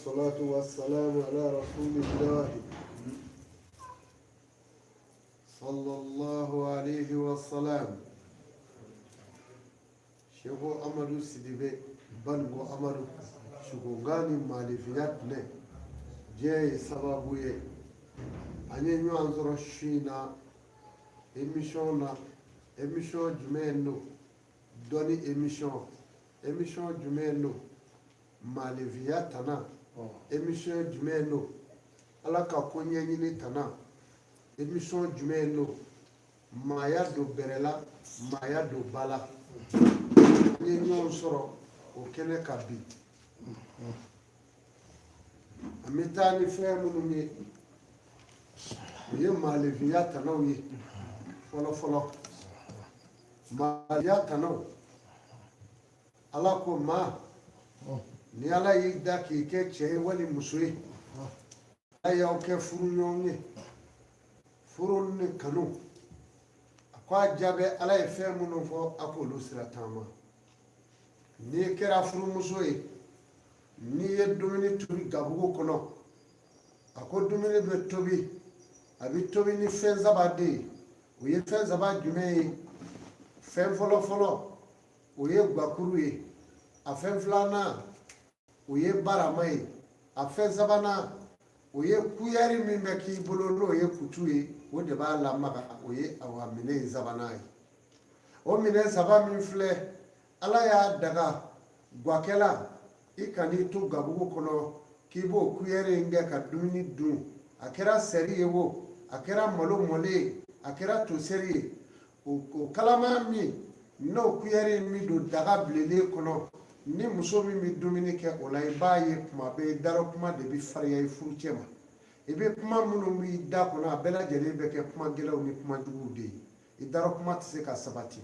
والصلاة والسلام على رسول الله صلى الله عليه وسلم. Seko Amadu Sidibe Banugo Amadu Sukonkan ni maalifinya tɛnɛ diɲɛ ye sababu ye an ye ɲɔgɔn sɔrɔ su in na émission na. Émission jumɛn don? Dɔnni émission. Émission jumɛn don? Maalifinya tana. Émission jumɛn don? Ala ka ko ɲɛɲini tana. Émission jumɛn don? Maaya don bɛrɛ la, maaya don ba la. An ye ɲɔgɔn sɔrɔ o kɛnɛ kan bi. An bɛ taa ni fɛn minnu ye, o ye maalifinya tanaw ye. Fɔlɔ fɔlɔ, maalifinya tanaw, Ala ko maa ni Ala y'i da k'i kɛ cɛ ye wali muso ye, Ala y'aw kɛ furu ɲɔgɔn ye, furu ni kanu. A ko a jaabi, Ala ye fɛn minnu fɔ, a k'olu sira taama. N'i kɛra furumuso ye, n'i ye dumuni tobi gabugu kɔnɔ, a ko dumuni bɛ tobi, a bɛ tobi ni fɛn saba de ye. O ye fɛn saba jumɛn ye? Fɛn fɔlɔ fɔlɔ, o ye guwakuru ye. A fɛn filanan, o ye barama ye. A fɛn sabanan, o ye kuyɛri min bɛ k'i bolo, n'o ye kutu ye, o de b'a lamaga. O ye awa minɛn in sabanan ye. O minɛn saba min filɛ, Ala y'a daga gwakɛla, i kan'i to gabugu kɔnɔ k'i b'o kuyɛri in kɛ ka dumuni dun. A kɛra sɛri ye wo, a kɛra malo mɔlen ye, a kɛra tosɛri ye, o kalama min n'o kuyɛri min don daga bilennen kɔnɔ, ni muso min bɛ dumuni kɛ o la, i b'a ye kuma bɛɛ darɔ kuma de bɛ farinya i furucɛ ma. I bɛ kuma minnu b'i da kɔnɔ, a bɛɛ lajɛlen bɛ kɛ kuma gɛlɛnw ni kuma juguw de ye. I darɔ kuma tɛ se ka sabati.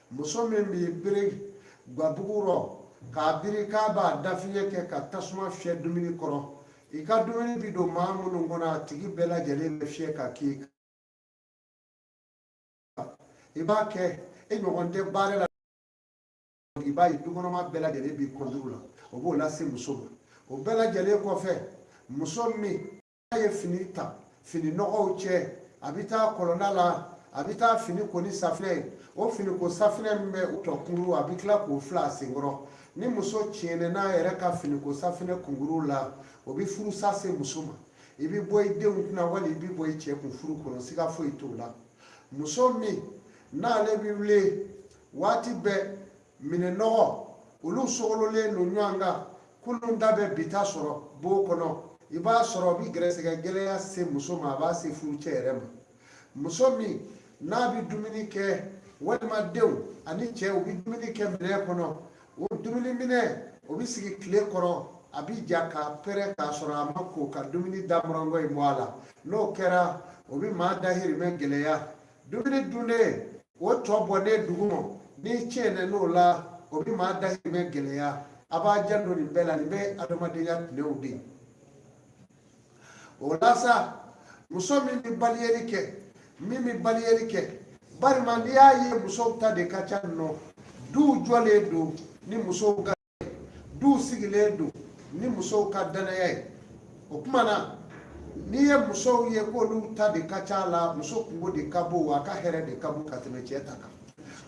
Muso min b'i biri gabugu rɔ k'a biri k'a b'a dafiɲɛ kɛ ka tasuma fiyɛ dumuni kɔrɔ, i ka dumuni bi don maa minnu kɔnɔ, a tigi bɛɛ lajɛlen bɛ fiyɛ ka k'i kan. I b'a kɛ e ɲɔgɔn tɛ baara la, i b'a ye dukɔnɔma bɛɛ lajɛlen b'i kɔnturu la, o b'o lase muso ma. O bɛɛ lajɛlen kɔfɛ, muso min ye fini ta, fini nɔgɔw cɛ, a bɛ taa kɔlɔnda la, a bɛ taa fini ko ni safinɛ ye. O fini ko safinɛ min bɛ o tɔ kunkuru, a bɛ tila k'o fila a senkɔrɔ. Ni muso tiɲɛnen n'a yɛrɛ ka fini ko safinɛ kunkuru la, o bɛ furusa se muso ma. I bɛ bɔ i denw kunna wali i bɛ bɔ i cɛ kun furu kɔnɔ, siga foyi t'o la. Muso min n'ale bɛ wuli waati bɛɛ, minɛn nɔgɔ olu sogololen don ɲɔgɔn kan, kunun ta bɛ bi ta sɔrɔ bon kɔnɔ, i b'a sɔrɔ o bɛ gɛrɛsɛgɛ gɛlɛya se muso ma, a b'a se furucɛ yɛrɛ ma. Muso min n'a bɛ dumuni kɛ, walima denw ani cɛ, u bɛ dumuni kɛ minɛn kɔnɔ, o dumuni minɛn o bɛ sigi tile kɔrɔ, a bɛ ja k'a pɛrɛn k'a sɔrɔ a ma ko ka dumuni damɔrɔnkɔ in bɔ a la. N'o kɛra, o bɛ maa dahirimɛ gɛlɛya. Dumuni dunnen, o tɔ bɔnnen duguma, n'i tiɲɛna n'o la, o bɛ maa dahirimɛ gɛlɛya. A b'a janto nin bɛɛ la. Nin bɛɛ ye adamadenya tɛnɛw de ye. O la sa, muso min bɛ baliyeli kɛ, min bɛ baliyeli kɛ, barima n'i y'a ye musow ta de ka ca nɔ, duw jɔlen don ni musow ka duw sigilen don ni musow ka danaya ye. O tuma na, n'i ye musow ye k'olu ta de ka ca la, muso kungo de ka bon, a ka hɛrɛ de ka bon ka tɛmɛ cɛ ta kan.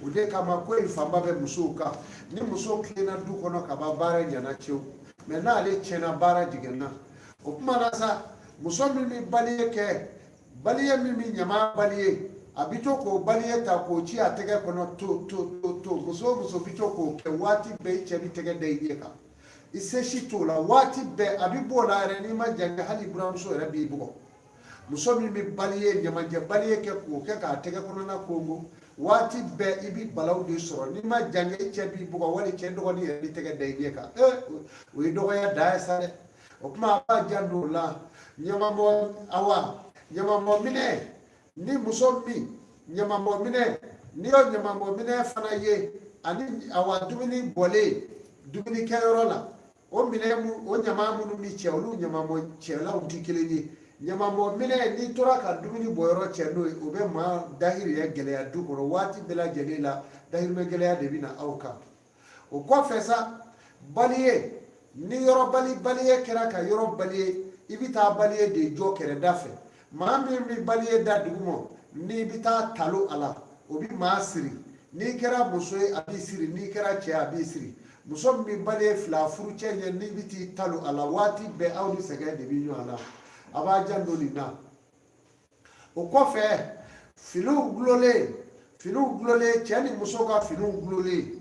O de kama ko in fanba bɛ musow kan. Ni muso tilenna du kɔnɔ ka ban, baara ɲɛna cewu, mɛ n'ale tiɲɛna, baara jiginna. O tuma na sa, muso min bɛ baliye kɛ, baliye min bɛ ɲama baliye, a bɛ to k'o baliye ta k'o ci a tɛgɛ kɔnɔ to to to to. Muso o muso bɛ to k'o kɛ waati bɛɛ, i cɛ bɛ tɛgɛ da i ɲɛ kan, i se si t'o la. Waati bɛɛ a bɛ b'o la yɛrɛ. N'i ma jan kɛ, hali buramuso yɛrɛ b'i bugɔ. Muso min bɛ baliye, ɲamajɛ baliye kɛ k'o kɛ k'a tɛgɛ kɔnɔna kongo, waati bɛɛ i bɛ balaw de sɔrɔ. N'i ma jan kɛ, i cɛ b'i bugɔ, wali cɛ dɔgɔnin yɛrɛ b'i tɛgɛ da i ɲɛ kan. Ee, o ye dɔgɔya dan ye sa dɛ. O tuma a b'a janto o la. Ɲamabɔ, awa ɲamabɔ minɛ, ni muso min ɲamabɔ minɛ, n'i y'o ɲamabɔ minɛ fana ye ani awa dumuni bɔlen dumunikɛyɔrɔ la, o minɛ, o ɲama minnu bɛ cɛ, olu ɲamabɔ cɛlaw tɛ kelen ye. Ɲamabɔ minɛ, n'i tora ka dumuni bɔ yɔrɔ cɛ n'o ye, o bɛ maa dahirimɛ gɛlɛya du kɔnɔ. Waati bɛɛ lajɛlen la, dahirimɛ gɛlɛya de bɛ na aw kan. O kɔfɛ sa, baliye Ni yɔrɔ bali baliye kɛra ka yɔrɔ baliye, i bɛ taa baliye de jɔ kɛrɛda fɛ. Maa min bɛ baliye da duguma, n'i bɛ taa talo a la, o bɛ maa siri. N'i kɛra muso ye, a b'i siri. N'i kɛra cɛ, a b'i siri. Muso min bɛ baliye fili a furucɛ ɲɛ, n'i bɛ t'i talo a la waati bɛɛ, aw ni sɛgɛn de bɛ ɲɔgɔn na. A b'a janto nin na. O kɔfɛ, finiw gulonlen, finiw gulonlen, cɛ ni muso ka finiw gulonlen.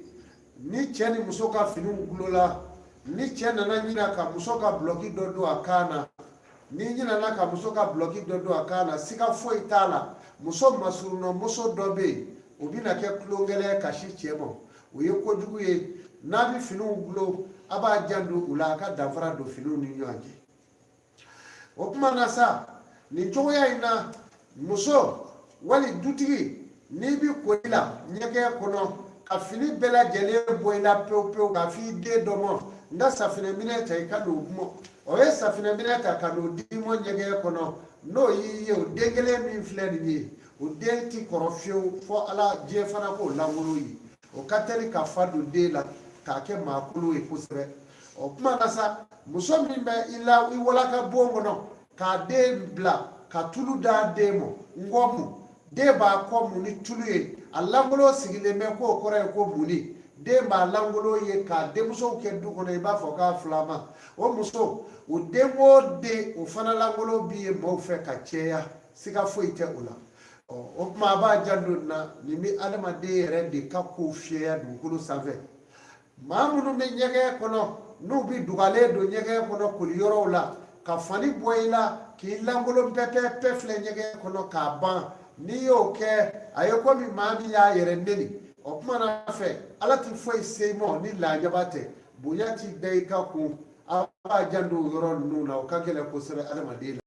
Ni cɛ ni muso ka finiw gulonla, ni cɛ nana ɲina ka muso ka bulɔki dɔ don a kan na, ni ɲinana ka muso ka bulɔki dɔ don a kan na, siga foyi t'a la, muso masurunnɔ muso dɔ bɛ yen, o bɛna kɛ tulonkɛlɛ kasi cɛ ma. O ye kojugu ye. N'a bɛ finiw gulon, a b'a janto u la, a ka danfara don finiw ni ɲɔgɔn cɛ. O tuma na sa, nin cogoya in na, muso wali dutigi, n'i bɛ koli la ɲɛgɛn kɔnɔ, ka fini bɛɛ lajɛlen bɔ i la pewu pewu, k'a f'i den dɔ ma, n ka safinɛminɛ ta i ka n'o mɔ. O ye safinɛminɛ ta ka n'o d'i ma ɲɛgɛn kɔnɔ, n'o y'i ye, o den kelen min filɛ nin ye, o den ti kɔrɔ fiyewu fɔ Ala diɲɛ fana k'o lankolon ye. O ka teli ka fa don den la k'a kɛ maakolon ye kosɛbɛ. O tuma na sa, muso min bɛ i la i walaka bon kɔnɔ k'a den bila ka tulu d'a den ma, n kɔ mu, den b'a kɔ mu ni tulu ye, a lankolon sigilen bɛ, k'o kɔrɔ ye ko munni. Den b'a lankolon ye k'a denmusow kɛ du kɔnɔ, i b'a fɔ k'a filama. O muso, o den o den, o fana lankolon bi ye maaw fɛ ka caya, siga foyi tɛ o la. Ɔ, o tuma a b'a janto nin na. Nin bɛ adamaden yɛrɛ de ka kow fiyɛya dugukolo sanfɛ. Maa minnu bɛ ɲɛgɛn kɔnɔ, n'u bɛ dugalen don ɲɛgɛn kɔnɔ koliyɔrɔw la, ka fani bɔ i la k'i lankolon pɛpɛpɛ filɛ ɲɛgɛn kɔnɔ k'a ban, n'i y'o kɛ, a ye komi maa min y'a yɛrɛ neni. O tuma na fɛ, Ala tɛ foyi se i ma ni lajaba tɛ, bonya ti da i ka kun. A b'a janto o yɔrɔ ninnu na, o ka gɛlɛn kosɛbɛ adamaden la.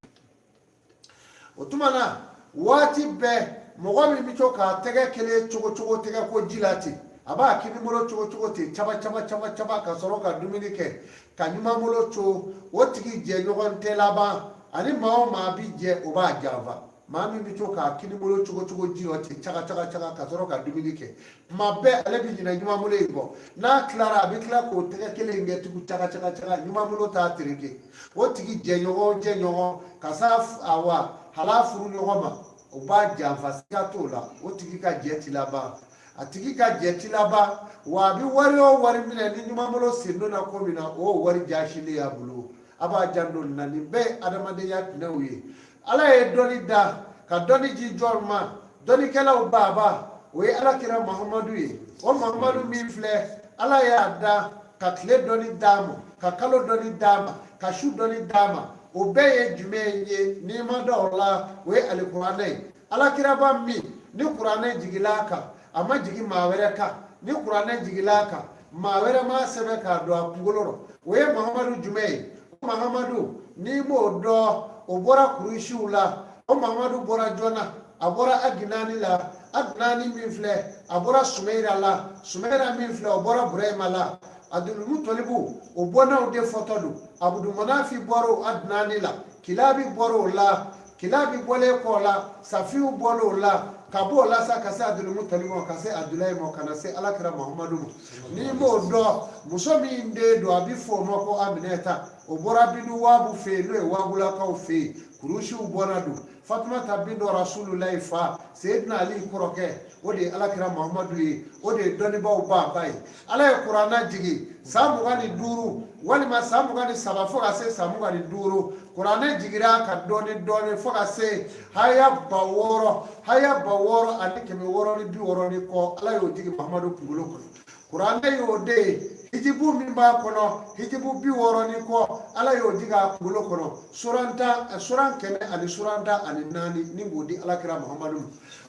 O tuma na, waati bɛɛ, mɔgɔ min bɛ to k'a tɛgɛ kelen cogo cogo tɛgɛ ko ji la ten, a b'a kini bolo cogo cogo ten, caba caba caba caba, ka sɔrɔ ka dumuni kɛ ka ɲuman bolo co, o tigi jɛɲɔgɔn tɛ laban. Ani maa o maa bi jɛ, o b'a janfa. Maa min bɛ to k'a kini bolo cogo cogo ji rɔ ten, caga caga caga, ka sɔrɔ ka dumuni kɛ, tuma bɛɛ ale bɛ ɲinɛ ɲuman bolo in kɔ. N'a tilara, a bɛ tila k'o tɛgɛ kelen in kɛ tugun, caga caga caga, ɲuman bolo t'a tereke. O tigi jɛɲɔgɔn jɛɲɔgɔn ka s'a awa hal'a furu ɲɔgɔn ma, o b'a janfa, siga t'o la. O tigi ka jɛ ti laban, a tigi ka jɛ ti laban. Wa a bɛ wari o wari minɛ, ni ɲuman bolo sen donna ko min na, o wari jaasilen y'a bolo. A b'a janto nin na. Nin bɛɛ ye adamadenya tɛnɛw ye. Ala ye dɔnni da ka dɔnni ji jɔn ma? Dɔnnikɛlaw baaba, o ye Alakira Muhamadu ye. O Muhamadu min filɛ, Ala y'a da ka tile dɔnni d'a ma, ka kalo dɔnni d'a ma, ka su dɔnni d'a ma. O bɛɛ ye jumɛn ye? N'i ma da o la, o ye Alikuranɛ ye. Alakiraba min ni kuranɛ jigila a kan, a ma jigin maa wɛrɛ kan. Ni kuranɛ jigila a kan, maa wɛrɛ m'a sɛbɛn k'a don a kunkolo rɔ. O ye Mahamadu jumɛn ye? O Mahamadu, n'i m'o dɔn, o bɔra Kurusiw la. O Mahamadu bɔra jɔn na? A bɔra Aginani la. Aginani min filɛ, a bɔra Sumeyira la. Sumeyira min filɛ, o bɔra Burahima la. Abudulmutalibu, o bɔnnaw de fɔtɔ don. Abudumanafi bɔra o Adinani la. Kilabi bɔra o la. Kilabi bɔlen kɔ la, Safiw bɔra o la. Ka bɔ o la sa, ka se Abudulmutalibu ma, ka se Abudulayi ma, ka na se Alakira Muhamadu ma. N'i m'o dɔn, muso min den don, a bɛ fɔ o ma ko Aminɛta. O bɔra Binu Waabu fɛ yen, n'o ye Waabulakaw fɛ yen, Kurusiw bɔnna don. Fatumata bintu Rasululayi fa, Seyidina Ali kɔrɔkɛ, o de ye Alakira Muhamadu ye. O de ye dɔnnibaaw baaba ye. Ala ye kuranna jigin san 25 walima san 23 fo ka se san 25. Kuranɛ jigira ka dɔɔni dɔɔni fo ka se haya 6000, haya 6660 ni kɔ. Ala y'o jigin Muhamadu kunkolo kɔnɔ. Kuranɛ y'o de ye. Hijibu min b'a kɔnɔ, hijibu 60 ni kɔ, Ala y'o jigin a kunkolo kɔnɔ. Suran tan, suran 100 ani suran 14 ni k'o di Alakira Muhamadu ma.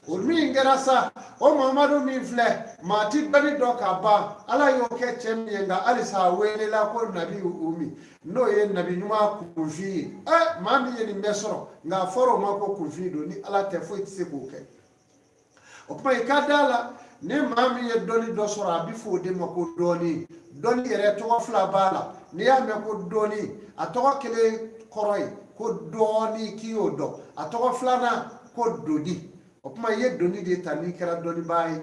O min kɛra sa, o Muhamadu min filɛ, maa ti dɔnni dɔn ka ban. Ala y'o kɛ cɛ min ye, nka halisa a welela ko Nabi Umi, n'o ye nabi ɲuman kunfin ye. Ɛ, maa min ye nin bɛɛ sɔrɔ, nka a fɔra o ma ko kunfin don, ni Ala tɛ, foyi tɛ se k'o kɛ. O tuma, i ka da la, ni maa min ye dɔnni dɔ sɔrɔ, a bɛ fɔ o de ma ko dɔnni. Dɔnni yɛrɛ tɔgɔ fila b'a la. N'i y'a mɛn ko dɔnni, a tɔgɔ kelen kɔrɔ ye ko dɔɔni, k'i y'o dɔn. A tɔgɔ filanan ko doni. O tuma, i ye doni de ta n'i kɛra dɔnnibaa ye.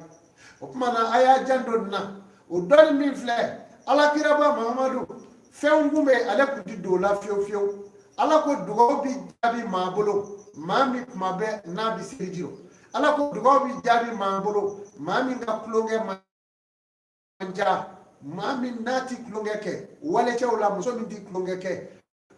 O tuma na, a y'a janto nin na. O dɔnni min filɛ, Alakiraba Muhamadu Fɛnw kun bɛ ale kun ti don o la fiyewu fiyewu. Ala ko dugawu bi jaabi maa bolo, maa min kuma bɛɛ n'a bi seliji rɔ. Ala ko dugawu bi jaabi maa bolo, maa min ka tulonkɛ man ca, maa min n'a ti tulonkɛ kɛ walecɛw la, muso min ti tulonkɛ kɛ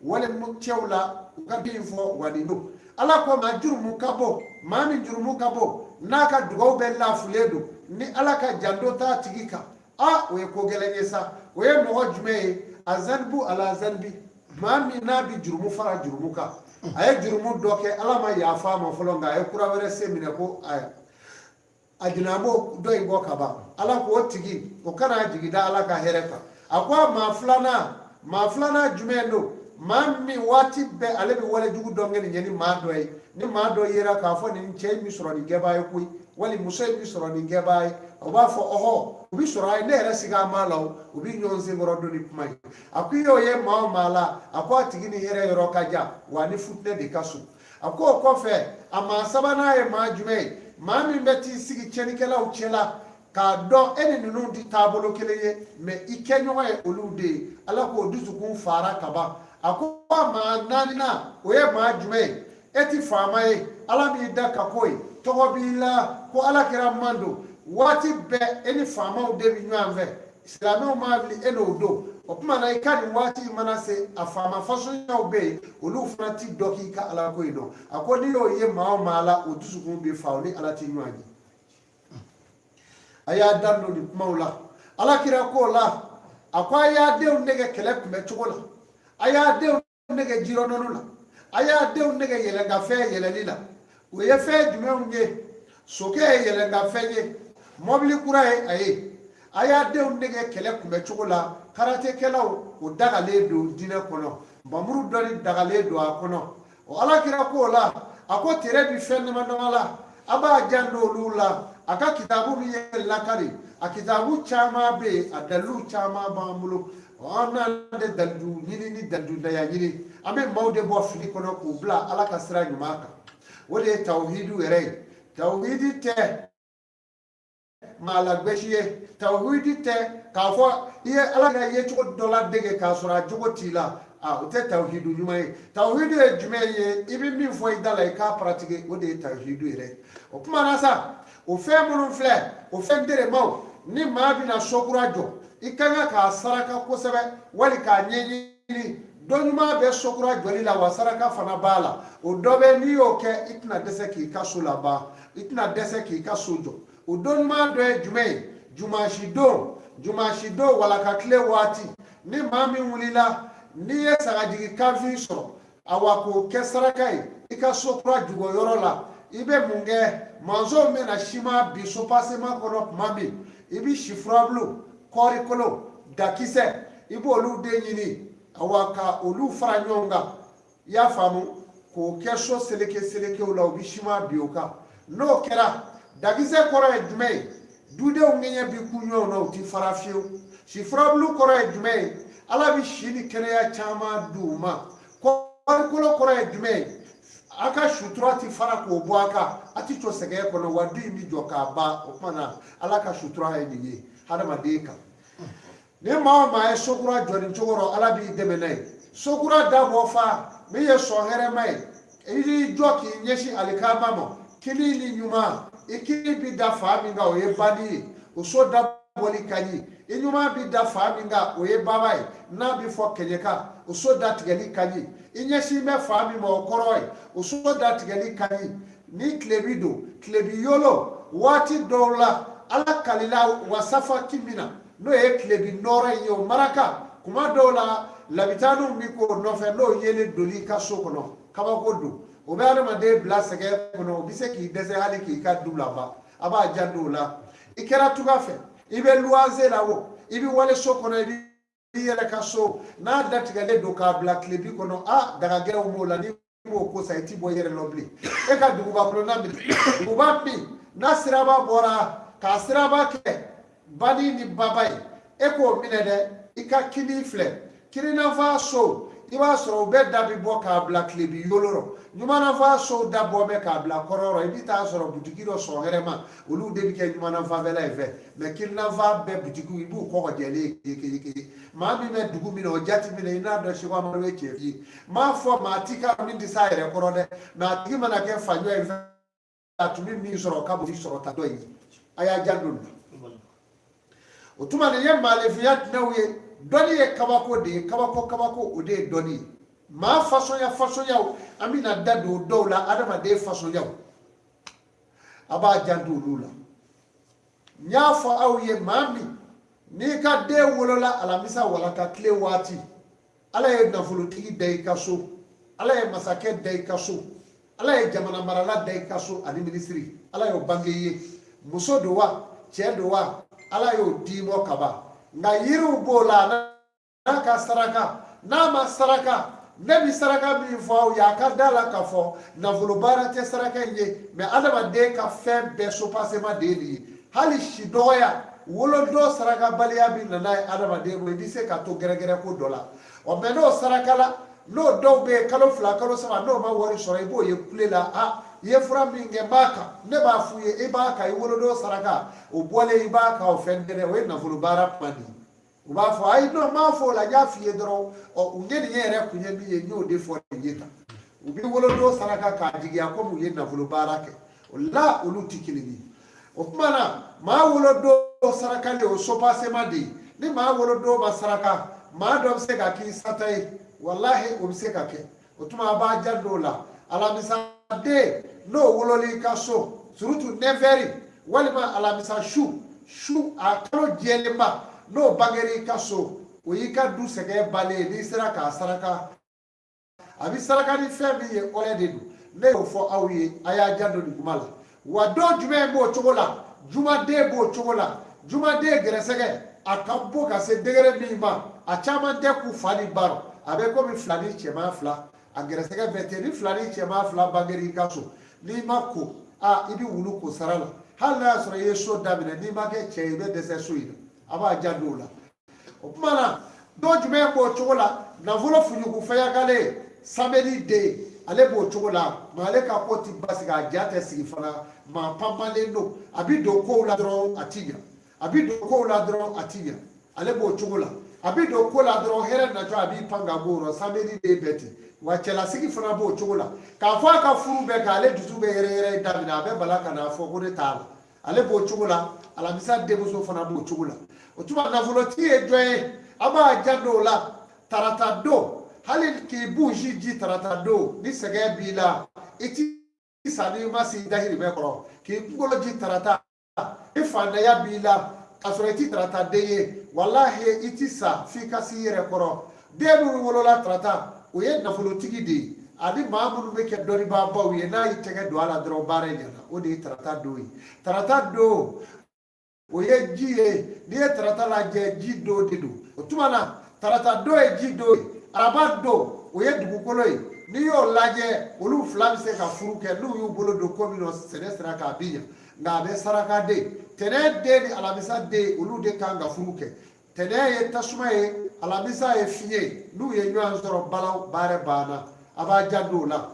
walecɛw la, u ka den fɔ wa nin don. Ala ko maa jurumu ka bon, maa min jurumu ka bon, n'a ka dugawu bɛɛ lafulen don, ni Ala ka janto t'a tigi kan, a o ye ko gɛlɛn ye sa. O ye mɔgɔ jumɛn ye? A zanibu ala zanibi, maa min n'a bi jurumu fara jurumu kan. A ye jurumu dɔ kɛ, Ala ma yafa a ma fɔlɔ, nka a ye kura wɛrɛ sen minɛ ko a jina b'o dɔ in kɔ ka ban. Ala k'o tigi o kana jigi da Ala ka hɛrɛ kan. A ko a maa filanan, maa filanan jumɛn don? Maa min waati bɛɛ ale bɛ walejugu dɔ kɛ nin ye ni maa dɔ ye, ni maa dɔ yera k'a fɔ nin cɛ in bɛ sɔrɔ nin kɛbaa ye koyi, wali muso in bɛ sɔrɔ nin kɛbaa ye, o b'a fɔ ɔhɔ, u bɛ sɔrɔ a ye, ne yɛrɛ siga b'a la o, u bɛ ɲɔgɔn senkɔrɔ don ni kuma ye. A ko i y'o ye maa o maa la, a ko a tigi ni hɛrɛ yɔrɔ ka jan, wa ni futinɛ de ka surun. A ko o kɔfɛ, a maa sabanan ye maa jumɛn ye? Maa min bɛ t'i sigi tiɲɛnikɛlaw cɛla k'a dɔn e ni ninnu tɛ taabolo kelen ye, mɛ i kɛɲɔgɔn ye olu de ye. Ala k'o dusukun fara ka ban. A ko a maa naaninan, o ye maa jumɛn ye? E ti faama ye, Ala m'i da ka ko ye, tɔgɔ b'i la ko Ala kɛra man don, waati bɛɛ e ni faamaw de bɛ ɲɔgɔn fɛ, silamɛw m'a wuli e n'o don. O tuma na i ka nin waati mana se, a faama fasonyaw bɛ yen, olu fana ti dɔ k'i ka Ala ko in dɔn. A ko n'i y'o ye maa o maa la, o dusukun bɛ fa, o ni Ala ti ɲɔgɔn ye. A y'a dan don nin kumaw la. Ala kira k'o la, a ko a y'a denw nɛgɛ kɛlɛ kunbɛ cogo la, a y'a denw nɛgɛ jirɔnɔni la, a y'a denw nɛgɛ yɛlɛnkafɛn yɛlɛli la. O ye fɛn jumɛnw ye? Sokɛ ye yɛlɛnkafɛn ye, mɔbili kura ye a ye. A y'a denw nɛgɛ kɛlɛ kunbɛ cogo la. Karatekɛlaw, o dagalen don diinɛ kɔnɔ, npanmuru dɔnni dagalen don a kɔnɔ. O Ala kira k'o la, a ko tere bi fɛn dama dama la, a b'a janto olu la. A ka kitabu min ye lakari, a kitabu caman bɛ yen, a dalilu caman b'an bolo. An n'an tɛ dalilu ɲini ni dalilu daya ɲini, an bɛ maaw de bɔ fili kɔnɔ k'u bila Ala ka sira ɲuman kan. O de ye tawhidu yɛrɛ ye. Tawhidi tɛ maa lagosi ye, tawhidi tɛ k'a fɔ i ye Ala yɛrɛ yecogo dɔ la dege k'a sɔrɔ a jogo t'i la, a o tɛ tawhidu ɲuman ye. Tawhidu ye jumɛn ye? I bɛ min fɔ i da la, i k'a pratiquer, o de ye tawhidu yɛrɛ ye. O kuma na sa, o fɛn minnu filɛ, o fɛn teremaw, ni maa bɛna so kura jɔ, i ka kan k'a saraka kosɛbɛ wali k'a ɲɛɲini. Dɔ ɲuman bɛ so kura jɔli la, wa saraka fana b'a la. O dɔ bɛ, n'i y'o kɛ, i tɛna dɛsɛ k'i ka so laban, i tɛna dɛsɛ k'i ka so jɔ. O don ɲuman dɔ ye jumɛn ye? Jumasi don, jumasi don walaka tile waati, ni maa min wulila, n'i ye sagajigi kanfin sɔrɔ, awa k'o kɛ saraka ye i ka so kura jukɔyɔrɔ la. I bɛ mun kɛ? Manzɔnw bɛna siman bi sopasema kɔnɔ tuma min, i bɛ si furabulu, kɔɔrikolo, dakisɛ, i b'olu de ɲini, awa ka olu fara ɲɔgɔn kan, i y'a faamu, k'o kɛ so seleke selekew la, u bɛ siman bi o kan. N'o kɛra, dakisɛ kɔrɔ ye jumɛn ye? Dudenw ŋɛɲɛ bi ku ɲɔgɔn na, u ti fara fiyewu. Si furabulu kɔrɔ ye jumɛn ye? Ala bɛ si ni kɛnɛya caman d'u ma. Kɔɔrikolo kɔrɔ ye jumɛn ye? A ka sutura ti fara k'o bɔ a kan, a ti to sɛgɛn kɔnɔ, wa du in bi jɔ k'a ban. O tuma na, Ala ka sutura ye nin ye hadamaden kan. Ni maa o maa ye so kura jɔ nin cogo rɔ, Ala b'i dɛmɛ n'a ye. So kura dabɔ fa min ye sɔn hɛrɛma ye, i b'i jɔ k'i ɲɛsin alikama ma, kini ni ɲuman, i kini bi da fa min kan, o ye bandi ye, o so dabɔli ka ɲi. I ɲuman bi da fa min kan, o ye baba ye, n'a bi fɔ kɛɲɛka, o so datigɛli ka ɲi. I ɲɛsin bɛ fa min ma, o kɔrɔ ye, o so datigɛli ka ɲi. Ni tilebi don, tilebi yolo waati dɔw la, Ala kalila wasafa ki min na, n'o ye tilebi nɔrɔ in ye, o maraka kuma dɔw la, labitaniw bi k'o nɔfɛ, n'o yelen doli i ka so kɔnɔ, kabako don, o bɛ adamaden bila sɛgɛn kɔnɔ, o bɛ se k'i dɛsɛ hali k'i ka du laban. A b'a janto o la. I kɛra tuga fɛ, i bɛ luwanze la o, i bɛ wale so kɔnɔ, i bɛ i yɛrɛ ka so n'a datigɛlen don k'a bila tilebi kɔnɔ, a dagagɛrɛw b'o la, n'i b'o ko sa, i ti bɔ i yɛrɛ lɔ bilen. E ka duguba kɔnɔna minɛ, duguba min n'a siraba bɔra k'a siraba kɛ bani ni baba ye, e k'o minɛ dɛ. I ka kini filɛ, kirinanfa so. I b'a sɔrɔ u bɛɛ da bi bɔ k'a bila tilebi yolo rɔ, ɲumananfa sow da bɔ bɛ k'a bila kɔrɔ rɔ. I bɛ taa sɔrɔ butigi dɔ sɔn hɛrɛ ma, olu de bɛ kɛ ɲumananfanfɛla in fɛ. Mɛ kirinanfa bɛɛ butigiw, i b'u kɔkɔ jɛlen ye keke. Maa min bɛ dugu min na, o jati minɛ i n'a dɔn. Seko Amadu ye cɛ ye. N m'a fɔ maa ti ka min tɛ s'a yɛrɛ kɔrɔ dɛ, mɛ a tigi mana kɛ faɲɔ in fɛ, a tun bɛ min sɔrɔ, o ka bon ni sɔrɔ ta dɔ ye. A y'a janto nin na. O tuma nin ye maalefinya tɛnɛw ye. Dɔnni ye kabako de ye, kabako kabako, o de ye dɔnni ye. Maa fasɔnya fasɔnyaw, an bɛna da don dɔw la. Adamaden fasɔnyaw, a b'a janto olu la. N y'a fɔ aw ye, maa min n'i ka den wolola alamisa walaka tile waati, Ala ye nafolotigi da i ka so, Ala ye masakɛ da i ka so, Ala ye jamana marala da i ka so, ani minisiri, Ala y'o bange i ye. Muso don wa, cɛ don wa, Ala y'o d'i ma kaban. Nka yiriw b'o la n'a ka saraka, n'a ma saraka. Ne bɛ saraka min fɔ aw ye, a ka da la k'a fɔ nafolo baara tɛ saraka in ye, mɛ adamaden ka fɛn bɛɛ sopasema de ye nin ye. Hali si dɔgɔya, wolodon sarakabaliya bɛ na n'a ye adamaden ma, i bɛ se ka to gɛrɛgɛrɛ ko dɔ la. Ɔ, mɛ n'o saraka la, n'o dɔw bɛ yen, kalo 2, kalo 3, n'o ma wari sɔrɔ, i b'o ye kule la. A i ye fura min kɛ, n b'a kan, ne b'a f'u ye, i b'a kan, i wolodon saraka o bɔlen, i b'a kan, o fɛn tɛ dɛ, o ye nafolo baara kuma de ye. U b'a fɔ ayi, non, n m'a fɔ o la, n y'a f'i ye dɔrɔn. Ɔ, u ye nin ye yɛrɛ kun ye min ye, n y'o de fɔ nin ye tan. U bɛ wolodon saraka k'a jigiya komi u ye nafolo baara kɛ. O la, olu tɛ kelen ye. O tuma na, maa wolodon sarakali, o sopasema de ye. Ni maa wolodon ma saraka, maa dɔ bɛ se ka k'i sata ye, walahi, o bɛ se ka kɛ. O tuma a b'a janto o la. Alamisa den n'o wolol'i ka so, surtout 9 heures, walima alamisa su su, a kalo jɛlenba, n'o bangera i ka so, o y'i ka du sɛgɛn balen ye. N'i sera k'a saraka, a bɛ saraka ni fɛn min ye, ɔlɛ de don. Ne y'o fɔ aw ye, a y'a janto nin kuma la. Wa don jumɛn b'o cogo la? Jumaden b'o cogo la. Jumaden gɛrɛsɛgɛ a ka bon ka se degré min ma, a caman tɛ k'u fa ni ba rɔ. A bɛ komi fila ni cɛman fila, a gɛrɛsɛgɛ bɛɛ tɛ. Ni fila ni cɛman fila bangera i ka so, n'i ma ko a, i bɛ wulu ko sara la. Hali n'a y'a sɔrɔ i ye so daminɛ, n'i ma kɛ cɛ ye, i bɛ dɛsɛ so in na. A b'a janto o la. O tuma na, don jumɛn b'o cogo la? Nafolo fuɲugu fayakalen, samedi den, ale b'o cogo la. Mɛ ale ka ko ti basigi, a ja tɛ sigi fana. Maa panpanlen don, a bi don kow la dɔrɔn a ti ɲa, a bi don kow la dɔrɔn a ti ɲa. Ale b'o cogo la, a bi don ko la dɔrɔn, hɛrɛ natɔ, a b'i pan ka b'o rɔ. Samedi den bɛɛ ten. Wa cɛlasigi fana b'o cogo la. K'a fɔ a ka furu bɛɛ kɛ, ale dusu bɛ yɛrɛ yɛrɛ daminɛ, a bɛ bala ka n'a fɔ ko ne t'a la. Ale b'o cogo la. Alamisa denmuso fana b'o cogo la. O tuma, nafolotigi ye jɔn ye? A b'a janto o la. Tarata don, hali k'i bunsi ji tarata don, ni sɛgɛn b'i la, i ti sa n'i ma se i dahirimɛ kɔrɔ. K'i kunkolo ji tarata, ni fantanya b'i la, k'a sɔrɔ i ti tarata den ye, walahi, i ti sa f'i ka s'i yɛrɛ kɔrɔ. Den minnu wolola tarata, o ye nafolotigi de ye, ani maa minnu bɛ kɛ dɔnnibaabaw ye. N'a y'i tɛgɛ don a la dɔrɔn, baara in ɲɛna. O de ye tarata don ye. Tarata don, o ye ji ye. N'i ye tarata lajɛ, ji don de don. O tuma na, tarata don ye ji don ye. Araba don, o ye dugukolo ye. N'i y'o lajɛ, olu fila bɛ se ka furu kɛ. N'u y'u bolo don ko min na, sɛnɛ sera k'a bi ɲɛ. Nka a bɛ saraka den, tɛnɛn den ni alamisa den, olu de kan ka furu kɛ. Tɛnɛn ye tasuma ye, alamisa ye fiɲɛ ye. N'u ye ɲɔgɔn sɔrɔ, balaw, baara banna. A b'a janto o la.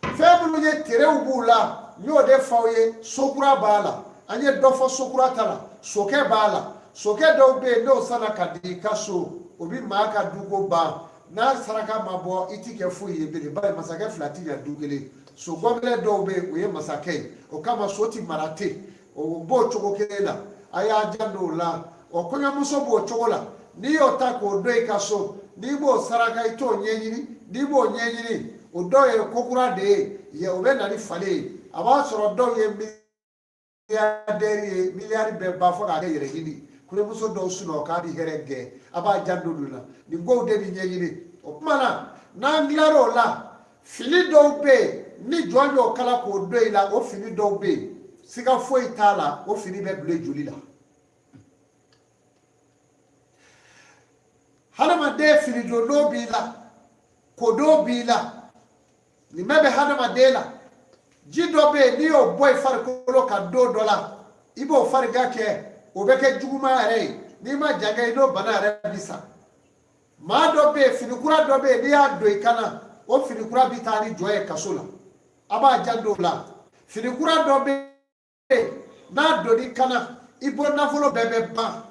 Fɛn minnu ye terew b'u la, n y'o de f'aw ye. Sokura b'a la, an ye dɔ fɔ sokura ta la. Sokɛ b'a la. Sokɛ dɔw bɛ yen, n'o sanna ka di i ka so, o bɛ maa ka duko ban. N'a saraka ma bɔ, i ti kɛ foyi ye bilen, bari masakɛ fila ti ɲɛ du kelen. So gɔbɛlɛ dɔw bɛ yen, o ye masakɛ ye, o kama so ti mara ten. O b'o cogo kelen la, a y'a janto o la. O kɔɲɔmuso b'o cogo la. N'i y'o ta k'o don i ka so, n'i b'o saraka, i t'o ɲɛɲini. N'i b'o ɲɛɲini, o dɔw ye kokura de ye, o bɛ na ni falen ye. A b'a sɔrɔ dɔw ye milliardaire ye, miliyari bɛɛ ba fɔ k'a kɛ yɛrɛ ɲini. Kɔɲɔmuso dɔw sunɔgɔ k'a bɛ hɛrɛ gɛn. A b'a janto nin la. Nin kow de bɛ ɲɛɲini. O tuma na, n'an tilar'o la, fini dɔw bɛ yen, ni jɔn y'o kala k'o don i la, o fini dɔw bɛ yen, siga foyi t'a la, o fini bɛ bila joli la. Hadamaden, fini don dɔw b'i la, ko dɔw b'i la, nin bɛɛ bɛ hadamaden la. Ji dɔ bɛ yen, n'i y'o bɔ i farikolo kan don dɔ la, i b'o farigan kɛ, o bɛ kɛ juguman yɛrɛ ye. N'i ma jan kɛ, i n'o bana yɛrɛ bi sa. Maa dɔ bɛ yen, fini kura dɔ bɛ yen, n'i y'a don i kan na, o fini kura bɛ taa ni jɔn ye kaso la. A b'a janto o la. Fini kura dɔ bɛ yen, n'a donn'i kan na, i bɔ nafolo bɛɛ bɛ ban,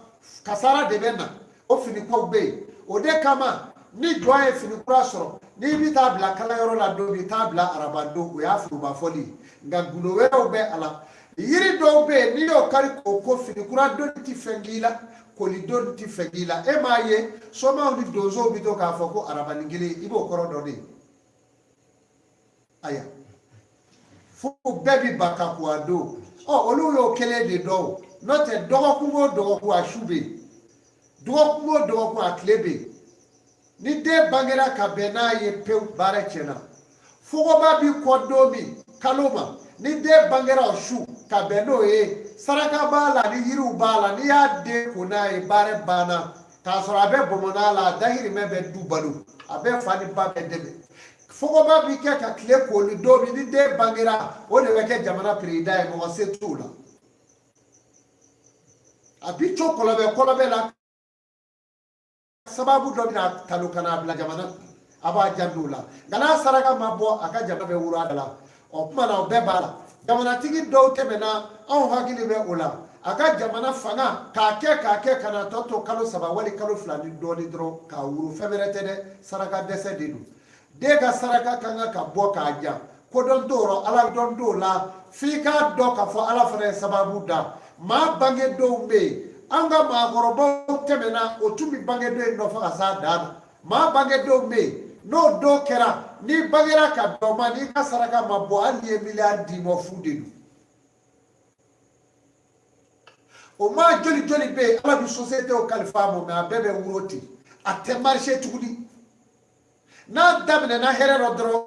kasara de bɛ na. O fini kuraw bɛ yen. O de kama ni jɔn ye fini kura sɔrɔ, n'i bɛ taa bila kalayɔrɔ la don min, i t'a bila araba don, o y'a foroba fɔli ye. Nka gundo wɛrɛw bɛ a la. Yiri dɔw bɛ yen, n'i y'o kari k'o ko, fini kura donni tɛ fɛn k'i la, koli donni tɛ fɛn k'i la. E m'a ye somaw ni donsow bɛ to k'a fɔ ko arabani kelen, i b'o kɔrɔ dɔn de. Aya, fo bɛɛ bi ba ka ko a don. Ɔ, olu y'o kelen de dɔn o. N'o tɛ, dɔgɔkun o dɔgɔkun a su bɛ yen, dɔgɔkun o dɔgɔkun a tile bɛ yen. Ni den bangera ka bɛn n'a ye pewu, baara tiɲɛna. Fogoba bi kɔ don min kalo ma, ni den bangera o su ka bɛn n'o ye, saraka b'a la ni yiriw b'a la, n'i y'a den ko n'a ye, baara banna. K'a sɔrɔ a bɛ bɔnbɔnna la, a dahirimɛ bɛ du balo, a bɛ fa ni ba bɛɛ dɛmɛ. Fogoba bi kɛ ka tile koli don min, ni den bangera, o de bɛ kɛ jamana perezidan ye. Mɔgɔ se t'o la. A bi co kɔlɔbɛ kɔlɔbɛ la, sababu dɔ bɛna talo ka n'a bila jamana, a b'a janto o la. Nka n'a saraka ma bɔ, a ka jamana bɛ wuro a da la. O tuma na, o bɛɛ b'a la. Jamanatigi dɔw tɛmɛna, anw hakili bɛ o la, a ka jamana fanga k'a kɛ k'a kɛ ka na tɔ to kalo 3 wali kalo 2 ni dɔɔni dɔrɔn k'a wuro. Fɛn wɛrɛ tɛ dɛ, saraka dɛsɛ de don. Den ka saraka ka kan ka bɔ k'a jan. Kodɔn t'o rɔ, ala dɔn t'o la. F'i k'a dɔn k'a fɔ ala fana ye sababu da. Maa bangedenw bɛ yen, an ka maakɔrɔbaw tɛmɛna, o tun bɛ bangeden in nɔfɛ ka s'a dan na. Maa bangedenw bɛ yen, n'o dɔw kɛra, n'i bangera ka bɛn o ma, n'i ka saraka ma bɔ, hali n'i ye miliyari d'i ma, fu de don. O maa joli joli bɛ yen, ala bɛ sosiyete kalifa a ma, mɛ a bɛɛ bɛ wuro ten, a tɛ marise tuguni. N'a daminɛna hɛrɛ dɔ dɔrɔn,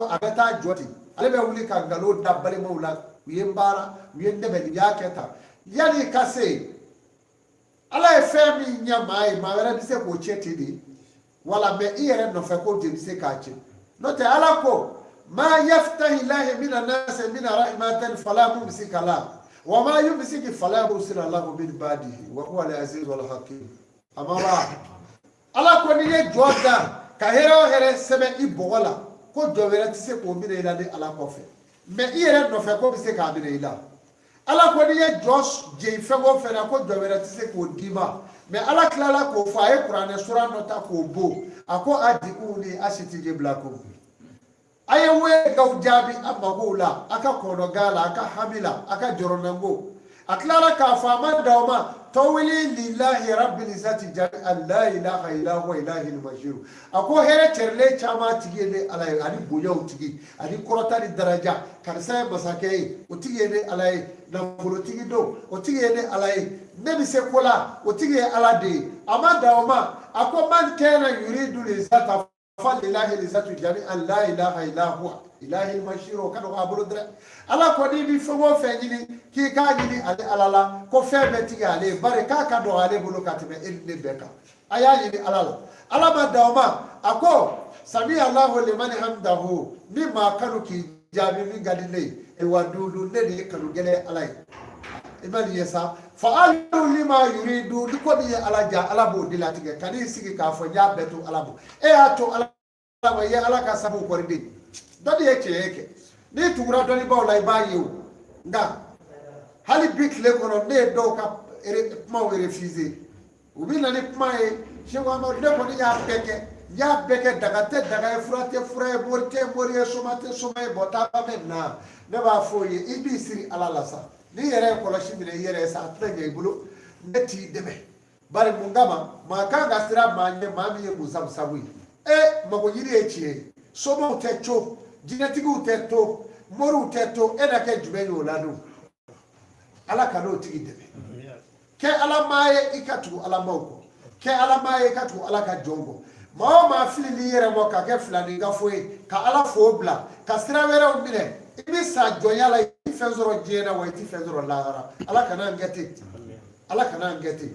a bɛ taa jɔ ten. Ale bɛ wuli ka nkalon da balimaw la, u ye n baara, u ye n dɛmɛ, u y'a kɛ tan. Yanni ka se, ala ye fɛn min ɲɛ maa ye, maa wɛrɛ bɛ se k'o cɛ ten de wala, mɛ i yɛrɛ nɔfɛ ko de bɛ se k'a cɛ. N'o tɛ, ala ko ma yaftahi lahi mina nasi mina rahmatan fala mumsika la wa ma yumsiki fala mursila lahu min ba'dihi wa huwa al-azizu al-hakim. A ma ba ala ko n'i ye jɔ da ka hɛrɛ o hɛrɛ sɛbɛn i bɔgɔ la, ko jɔ wɛrɛ tɛ se k'o minɛ i la ni ala kɔfɛ, mɛ i yɛrɛ nɔfɛ ko bɛ se k'a minɛ i la. Ala ko n'i ye jɔ jeni fɛn o fɛn na, ko jɔ wɛrɛ tɛ se k'o d'i ma. Mɛ ala tilala k'o fɔ, a ye kuranɛ sura dɔ ta k'o bon, a ko a diuni astajib lakum. A ye wele k'aw jaabi a magow la, a ka kɔnɔgan la, a ka hami la, a ka jɔrɔnanko. A tilala k'a fɔ, a ma da o ma, tawili lillahi rabbil izzati jami'an la ilaha illa huwa ilahil masir. A ko hɛrɛ cɛrilen caman tigi ye ne ala ye, ani bonyaw tigi, ani kɔrɔta ni daraja. Karisa ye masakɛ ye, o tigi ye ne ala ye. Nafolotigi don, o tigi ye ne ala ye. Ne bɛ se ko la, o tigi ye ala de ye. A ma da o ma, a ko man kana yuridu lizzata falillahi lizzatu jami'an la ilaha illa huwa ilahil masir. O ka nɔgɔ a bolo dɛ. Ala ko n'i bɛ fɛn o fɛn ɲini, k'i k'a ɲini ale ala la, ko fɛn bɛɛ tigi ale ye, bari k'a ka nɔgɔ ale bolo ka tɛmɛ e ni ne bɛɛ kan. A y'a ɲini ala la. Ala ma da o ma, a ko sami alahu liman hamdahu, min maa kanu k'i jaabi, min ka di ne ye wa dudu, ne de ye kanu gɛlɛn ala ye. I ma nin ye sa, fa'alu lima yuridu, ni ko min ye ala ja, ala b'o de latigɛ. Kan'i sigi k'a fɔ n y'a bɛɛ to ala ma. E y'a to ala ma, i ye ala ka sabu kɔri de. Dɔnni ye tiɲɛ ye kɛ, n'i tugura dɔnnibaw la, i b'a ye o. Nka hali bi tile kɔnɔ, ne ye dɔw ka kumaw refuser. U bɛ na ni kuma ye: Seko Amadu, ne kɔni y'a bɛɛ kɛ, n y'a bɛɛ kɛ, daga tɛ daga ye, fura tɛ fura ye, mori tɛ mori ye, soma tɛ soma ye, bɔn taa bɛ na. Ne b'a fɔ o ye, i b'i siri ala la sa. N'i yɛrɛ ye kɔlɔsi minɛ i yɛrɛ ye sa, a tɛna ɲɛ i bolo. Ne t'i dɛmɛ, bari mun kama maa kan ka siran maa ɲɛ, maa min ye musamusabu ye. E mago ɲini ye tiɲɛ ye, somaw tɛ to, jinɛtigiw tɛ to, moriw tɛ to, e na kɛ jumɛn ye o la dun? Ala ka n'o tigi dɛmɛ. Kɛ ala maa ye, i ka tugu ala maaw kɔ. Kɛ ala maa ye, i ka tugu ala ka jɔnw kɔ. Maa o maa fili n'i yɛrɛ mɔ ka kɛ filanin ye, ka ala fo bila ka sira wɛrɛw minɛ, i bɛ sa jɔnya la. I tɛ fɛn sɔrɔ diɲɛ na wa, i tɛ fɛn sɔrɔ lahara. Ala kana an kɛ ten, ala kana an kɛ ten.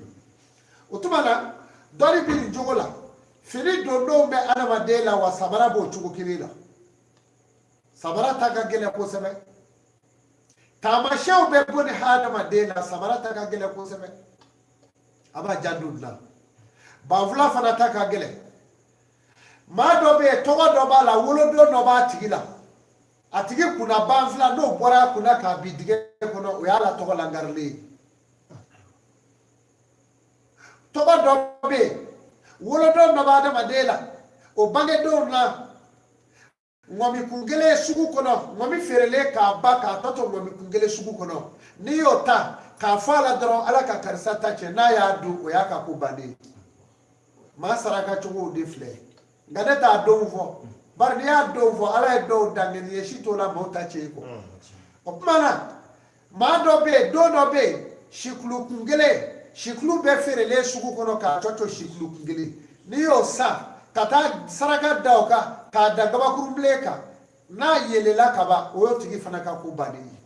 O tuma na, dɔnni bɛ nin cogo la. Fini dondonw bɛ adamaden la wa, samara b'o cogo kelen la. Samara ta ka gɛlɛn kosɛbɛ. Taamasiyɛnw bɛ bɔ ni hadamaden la, samara ta ka gɛlɛn kosɛbɛ. A b'a janto la. Banfula fana ta ka gɛlɛn. Maa dɔ bɛ yen, tɔgɔ dɔ b'a la, wolodon dɔ b'a tigi la, a tigi kunna banfula, n'o bɔra a kunna k'a bin dingɛ kɔnɔ, o y'a la tɔgɔ langarilen ye. Tɔgɔ dɔ bɛ yen, wolodon dɔ bɛ adamaden la, o bangedonw na, ŋɔmikun kelen sugu kɔnɔ, ŋɔmi feerelen k'a ban k'a tɔ to ŋɔmikun kelen sugu kɔnɔ, n'i y'o ta k'a fɔ a la dɔrɔn, Ala ka karisa ta tiɲɛ, n'a y'a dun, o y'a ka ko bannen ye. Maa saraka cogow de filɛ, nka ne t'a donw fɔ, bari n'i y'a donw fɔ, Ala ye dɔw dan ŋaniye si t'o la, maaw ta tiɲɛ kɔ. O tuma na, maa dɔ bɛ yen, don dɔ bɛ yen, sikulu kun kelen, sikulu bɛɛ feerelen sugu kɔnɔ k'a tɔ to sikulu kun kelen, n'i y'o san ka taa saraka da o kan k'a da gabakurunbilen kan, n'a yeelela ka ban, o y'o tigi fana ka ko bannen ye.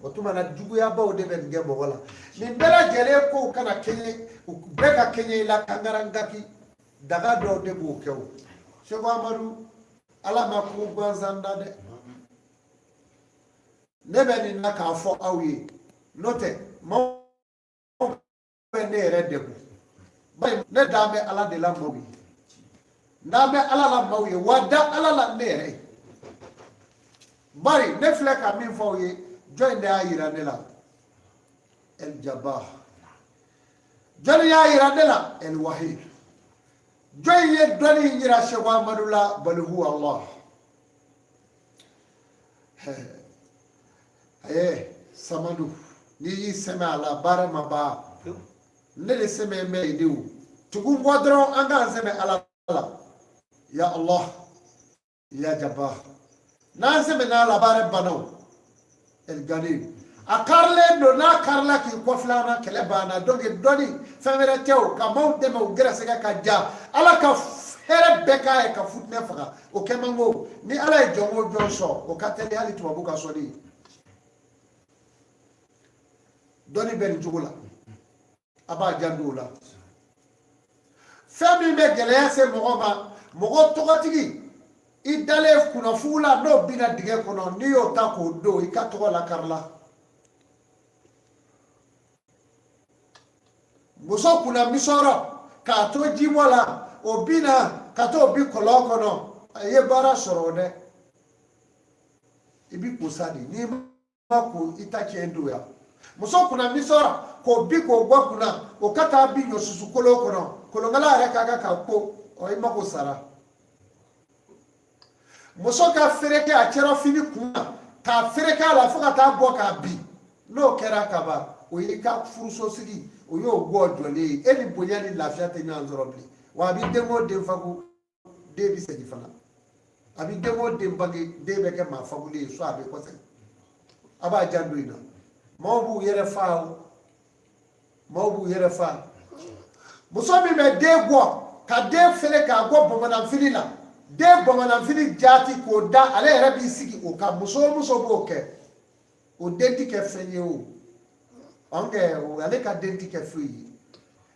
O tuma na, juguyabaw de bɛ nin kɛ mɔgɔ la. Nin bɛɛ lajɛlen kow kana kɛɲɛ, u bɛɛ ka kɛɲɛ i la kangarangaki, daga dɔw de b'o kɛ. O Seko Amadu, Ala ma ko gansan da dɛ. Ne bɛ nin na k'a fɔ aw ye, n'o tɛ maaw bɛ ne yɛrɛ degun, bari ne dan bɛ Ala de la maaw ye, n dan bɛ Ala la maaw ye, wa da Ala la ne yɛrɛ ye. Bari ne filɛ ka min fɔ aw ye, jɔn de y'a yira ne la? El Jabbar. Jɔnni y'a yira ne la? El Wahid. Jɔn ye dɔnni in yira Seko Amadu la? Bal huwa Allah. Aye Samadu, n'i y'i sɛmɛ a la, baara ma ban. Ne de sɛmɛ bɛ yen de, o tugu bɔ dɔrɔn, an k'an sɛmɛ Ala la. Ya Allah, ya Jabbar, n'an sɛmɛna a la, baara banna. O El Gani, a karilen don, n'a karila k'i kɔfilɛ an na, kɛlɛ banna. Donc dɔnni fɛn wɛrɛ tɛ o, ka maaw dɛmɛ u gɛrɛsɛgɛ ka ja, Ala ka hɛrɛ bɛɛ k'a ye, ka futinɛ faga, o kɛ man go. Ni Ala ye jɔn o jɔn sɔn, o ka teli hali tubabu ka sɔnni ye. Dɔnni bɛ nin cogo la, a b'a janto o la. Fɛn min bɛ gɛlɛya se mɔgɔ ma, mɔgɔ tɔgɔtigi, i dalen kunnafugu la, n'o binna dingɛ kɔnɔ, n'i y'o ta k'o don, i ka tɔgɔ lakarila. Muso kunna misɔrɔ k'a to jibɔ la, o binna ka t'o bin kɔlɔn kɔnɔ, a ye baara sɔrɔ o dɛ. I bi ko sa de, n'i ma ko, i ta tiɲɛ don yan. Muso kunna misɔrɔ k'o bin k'o bɔ kunna, o ka taa bin ɲɔsusu kolon kɔnɔ, kolonkala yɛrɛ ka kan ka ko, ɔ i mako sara. Muso ka fereke a cɛrɔ fini kun na, k'a fereke a la fo ka taa bɔ k'a bin, n'o kɛra ka ban, o y'i ka furuso sigi, o y'o bɔ jɔlen ye. E ni bonya ni lafiya tɛ ɲɔgɔn sɔrɔ bilen. Wa a b'i den o den fagu, den bɛ segin fana. A b'i den o den bange, den bɛ kɛ maa fagulen ye, so a bɛ kɔsegin. A b'a janto in na. Maaw b'u yɛrɛ fa o, maaw b'u yɛrɛ fa. Muso min bɛ den bɔ ka den fele k'a bɔ bamananfini la, den bamananfini jaati k'o da, ale yɛrɛ b'i sigi o kan. Muso o muso b'o kɛ, o den ti kɛ fɛn ye o. Ɔn kɛ, ale ka den ti kɛ foyi ye.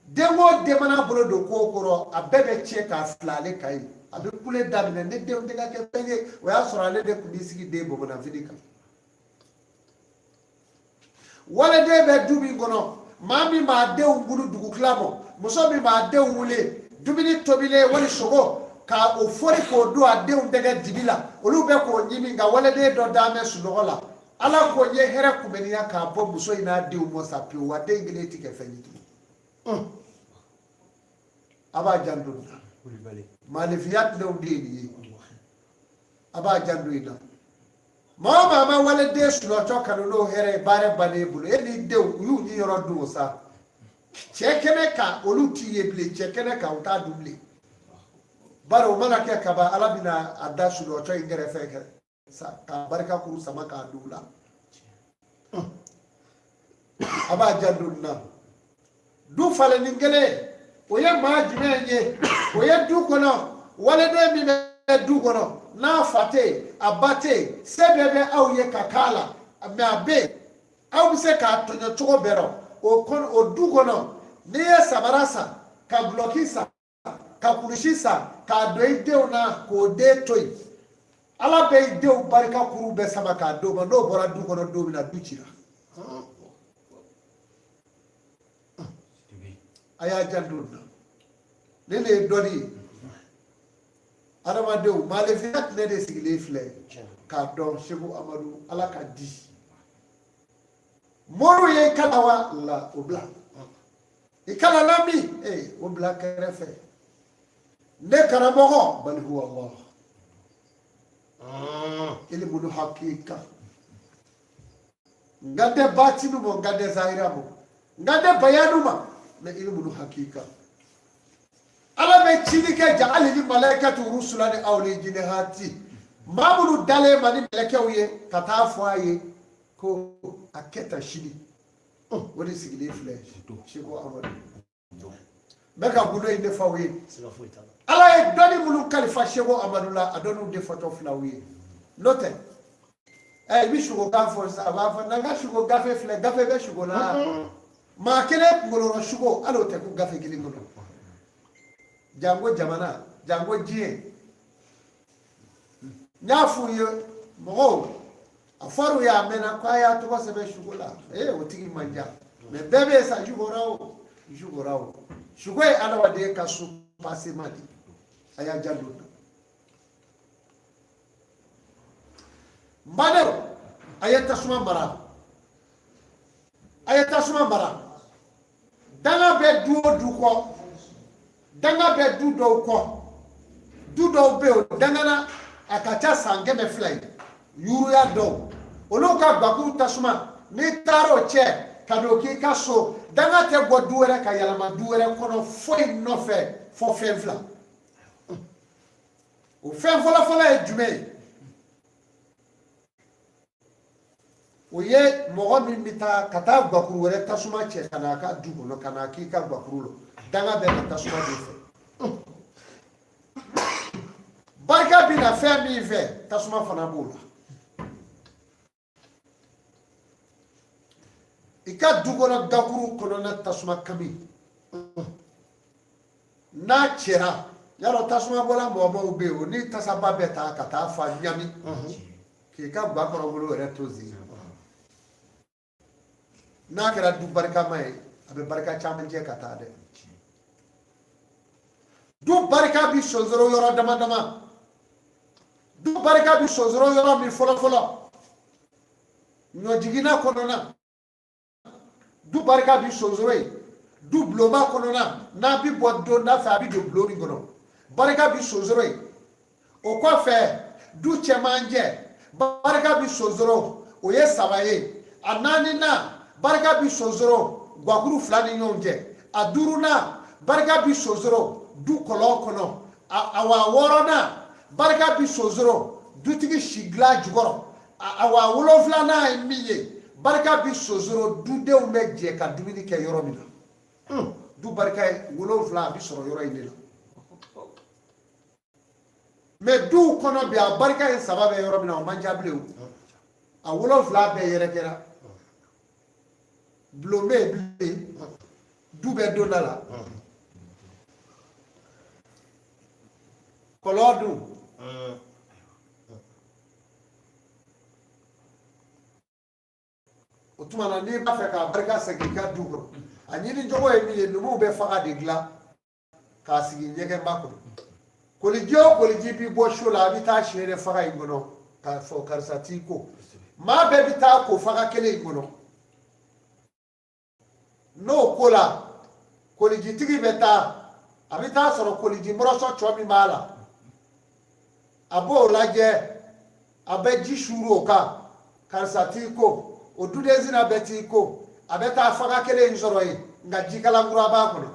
Den o den mana bolo don ko kɔrɔ, a bɛɛ bɛ tiɲɛ k'a fila ale kan ye. A bɛ kule daminɛ, ni denw tɛ ka kɛ fɛn ye, o y'a sɔrɔ ale de tun b'i sigi den bamananfini kan. Waliden bɛ du min kɔnɔ, maa min b'a denw bulu dugutila mɔ, muso min b'a denw wuli, dumuni tobilen wali sogo ka o fori k'o don a denw tɛgɛ dibi la, olu bɛ k'o ɲimi, nka waliden dɔ dalen bɛ sunɔgɔ la. Ala ko n ye hɛrɛ kunbɛnniya k'a bɔ muso in n'a denw mɔ sa pewu, wa den kelen ti kɛ fɛn ye tugun. A b'a janto nin na, maalifiya tilenw de ye nin ye. A b'a janto in na. Maa o maa ma waliden sunɔtɔ kanu n'o hɛrɛ ye, baara bannen bolo, e ni denw u y'u ni yɔrɔ dun o sa. Cɛ kɛnɛ kan, olu t'i ye bilen. Cɛ kɛnɛ kan, u t'a dun bilen. Bari o mana kɛ kaban, Ala bɛna a da sunɔtɔ in kɛrɛfɛ kɛ sa k'a barika kuru sama k'a don u la. A b'a janto nin na. Du falenni kelen, o ye maa jumɛn ye? O ye du kɔnɔ waliden min bɛ du kɔnɔ, n'a fa tɛ yen, a ba tɛ yen, se bɛɛ bɛ aw ye ka k'a la, mɛ a bɛ yen, aw bɛ se k'a tɔɲɔ cogo bɛɛ rɔ. O kɔnɔ, o du kɔnɔ, n'i ye sabara san, ka dulɔki san, ka kulusi san, k'a don i denw na, k'o den to yen, Ala bɛ i denw barika kuru bɛɛ sama k'a d'o ma. N'o bɔra du kɔnɔ don min na, du cira. A y'a janto nin na. Ne de ye dɔnni ye. Adamadenw, maalefiya tile de sigilen filɛ k'a dɔn Seko Amadu Ala ka di. Moriw ye i kalan wa la o bila. I kalanna min? Ee, o bila kɛrɛfɛ. Ne karamɔgɔ bali huwa Allah. Ilimulu hakika. N kan tɛ batinu ma, n kan tɛ zahira ma, n kan tɛ bayanu ma, mais ilimulu hakika. Ala bɛ cili kɛ ja'alili malaikatu rusulan awli jinihati. Maa minnu dalen ma ni mɛlɛkɛw ye ka taa fɔ a ye ko a kɛ tan sini. O de sigilen filɛ Seko Amadu. N bɛ ka gundo in de fɔ aw ye. Ala ye dɔnni minnu kalifa Seko Amadu la, a dɔnniw de fɔtɔ filɛ aw ye. N'o tɛ, i bɛ sugo kan fɔ sisan, a b'a fɔ n'an ka sugo gafe filɛ, gafe bɛ sugo la. Maa kelen kunkolo rɔ sugo, hali o tɛ kun gafe kelen kɔnɔ. Janko jamana, janko diɲɛ. N y'a f'u ye mɔgɔw, a fɔr'u ye a mɛnna ko a y'a tɔgɔ sɛbɛn sugo la. Ee, o tigi man ca. Mais bɛɛ bɛ sa sugora o, sugora o. Sugo ye adamaden ka soubassement de ye. A y'a janto. N badenw, a ye tasuma mara. A ye tasuma mara. Danga bɛ du o du kɔ. Danga bɛ du dɔw kɔ. Du dɔw bɛ yen, o dangana a ka ca san 200 ye. Yuruya dɔw. Olu ka gakuru tasuma, n'i taara o cɛ ka don k'i ka so, danga tɛ bɔ du wɛrɛ ka yɛlɛma du wɛrɛ kɔnɔ foyi nɔfɛ fɔ fɛn fila. O fɛn fɔlɔfɔlɔ ye jumɛn ye? O ye mɔgɔ min bɛ taa ka taa gakuru wɛrɛ tasuma cɛ ka n'a ka du kɔnɔ ka n'a k'i ka gakuru la, danga bɛ na tasuma de fɛ. Barika bɛ na fɛn min fɛ, tasuma fana b'o la. I ka du kɔnɔ gakuru kɔnɔna tasuma kami n'a cɛra, yarɔ tasuma bɔla mɔgɔbaw bɛ yen o ni tasaba bɛ taa ka taa fa ɲami k'i ka ga kɔrɔbolo yɛrɛ to zen. N'a kɛra du barikama ye, a bɛ barika caman jɛ ka taa dɛ. Du barika bi sonsoro yɔrɔ dama dama. Du barika bi sonsoro yɔrɔ min fɔlɔ fɔlɔ, ɲɔjiginna kɔnɔna, du barika bi sonsoro yen. Du bulonba kɔnɔna, n'a bi bɔ donda fɛ, a bi don bulon min kɔnɔ, barika bi sonsoro yen. O kɔfɛ, du cɛmancɛ barika bi sonsoro, o ye 3 ye. A naaninan barika bi sonsoro gakuru 2 ni ɲɔgɔn cɛ. A duurunan barika bi sonsoro du kɔlɔn kɔnɔ. Awa wɔɔrɔnan barika bi sonsoro dutigi si dilan jukɔrɔ. Awa wolonfilanan ye min ye, barika bi sonsoro dudenw bɛ jɛ ka dumuni kɛ yɔrɔ min na. Du barika ye 7, a bi sɔrɔ yɔrɔ in de la. Mais duw kɔnɔ bi, a barika ye 3 bɛ yɔrɔ min na, o man ca bilen o. A 7 bɛɛ yɛrɛ kɛra. Bulon bɛ yen bilen, du bɛ donda la. Kɔlɔn dun. O tuma na, n'i b'a fɛ ka barika segin i ka du kɔnɔ, a ɲini cogo ye min ye, numuw bɛ faga de dilan k'a sigi ɲɛgɛnba kɔnɔ. Koliji o koliji bi bɔ so la, a bɛ taa siyɛn de faga in kɔnɔ k'a fɔ karisa t'i ko. Maa bɛɛ bɛ taa ko faga kelen in kɔnɔ. N'o ko la, kolijitigi bɛ taa, a bɛ taa sɔrɔ koliji mɔrɔsɔ cɔ min b'a la, a b'o lajɛ, a bɛ ji suuru o kan, karisa t'i ko, o duden sina bɛɛ t'i ko. A bɛ taa faga kelen in sɔrɔ yen, nka jikalan kura b'a kɔnɔ.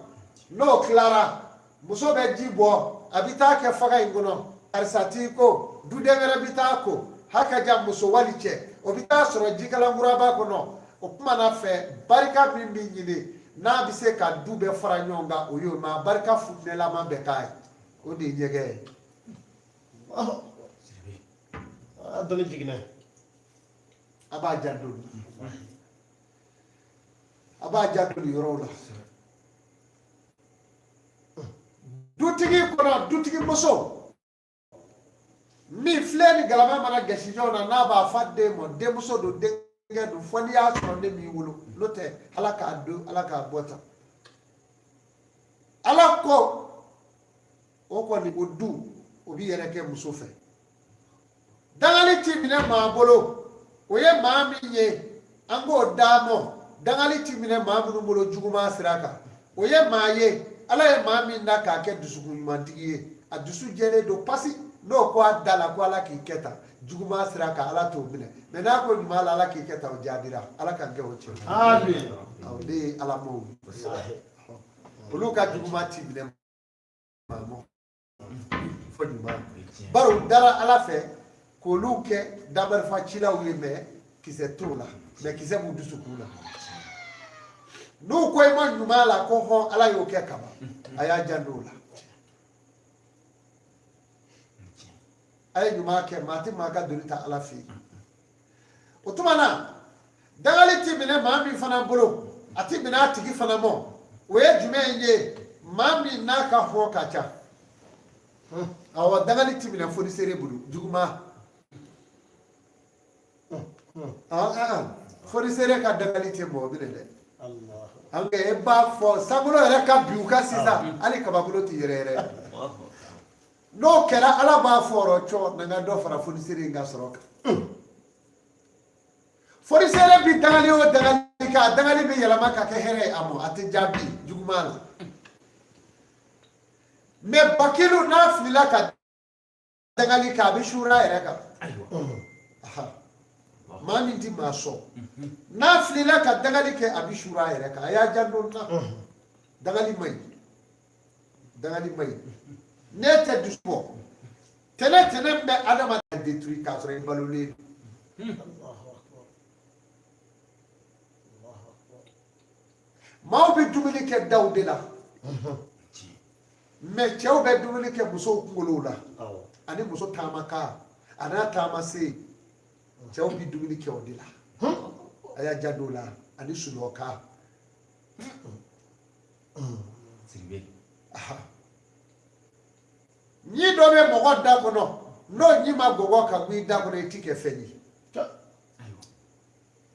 N'o tilara, muso bɛ ji bɔ, a bɛ taa kɛ faga in kɔnɔ, karisa t'i ko, duden wɛrɛ bɛ taa ko, hakaja muso wali cɛ, o bɛ taa sɔrɔ jikalan kura b'a kɔnɔ. O kuma na fɛ, barika min bɛ ɲini n'a bɛ se ka du bɛɛ fara ɲɔgɔn kan, o y'o ma barika futinɛlama bɛɛ k'a ye, o de ye ɲɛgɛn ye. A dɔnni jiginna. A b'a janto. A b'a janto nin yɔrɔw la. Dutigi kɔnɔ, dutigi muso min filɛ ni galama mana gasi ɲɔgɔn na, n'a b'a fa den ma, denmuso don, denkɛ don, fo n'i y'a sɔrɔ ne m'i wolo, n'o tɛ Ala k'a don, Ala k'a bɔ tan. Ala ko O kɔni o du o bi yɛrɛ kɛ muso fɛ. Dangali ti minɛ maa bolo, o ye maa min ye an k'o d'a mɔ. Dangali ti minɛ maa minnu bolo juguman sira kan, o ye maa ye Ala ye maa min da k'a kɛ dusukun ɲumantigi ye, a dusu jɛlen don pasi. N'o ko a da la ko Ala k'i kɛ tan juguman sira kan, Ala t'o minɛ. Mɛ n'a ko ɲuman la Ala k'i kɛ tan, o jaabira. Ala k'an kɛ o cɛ. Amin. O de ye Ala maaw ye. Olu ka juguman ti minɛ maa mɔ fo ɲuman, bari u dara Ala fɛ k'olu kɛ dabarifa cilaw ye. Mɛ kisɛ t'o la, mɛ kisɛ b'u dusukun na. N'u ko i ma ɲuman la ko hɔn, Ala y'o kɛ kaban, a y'a janto o la. A ye ɲuman kɛ, maa tɛ maa ka doni ta Ala fɛ yen. O tuma na dangali ti minɛ maa min fana bolo, a ti minɛ a tigi fana mɔ. O ye jumɛn ye? Maa min n'a ka hɔn ka ca. Awɔ, dangali ti minɛ fonisere bolo juguman. Fonisere ka dangali tɛ mɔgɔ minɛ dɛ. An e b'a fɔ sankolo yɛrɛ ka bin u kan sisan, hali kabakolo tɛ yɛrɛ yɛrɛ. N'o kɛra, Ala b'a fɔ yɔrɔ cɔ na n ka dɔ fara fonisere in ka sɔrɔ kan. Fonisere bi dangali o dangali kɛ, a dangali bɛ yɛlɛma ka kɛ hɛrɛ ye a ma, a tɛ jaabi juguman la. Mɛ bakilu n'a filila ka dangali kɛ, a bɛ suura yɛrɛ kan. Maa min ti maa sɔn, n'a filila ka dangali kɛ, a bɛ suura yɛrɛ kan. A y'a janto n na, dangali man ɲi, dangali man ɲi. Ne tɛ dusu bɔ tɛnɛ tɛnɛ bɛ adamaden détruit k'a sɔrɔ i balolen don. Maaw bɛ dumuni kɛ daw de la, mɛ cɛw bɛ dumuni kɛ musow kunkolow la, ani muso taamakan a n'a taamasen. Cɛw bɛ dumuni kɛ o de la. A y'a janto o la, ani sunɔgɔkan. Ɲi dɔ bɛ mɔgɔ da kɔnɔ, n'o ɲi ma gɔgɔ ka bɔ i da kɔnɔ, i ti kɛ fɛn ye.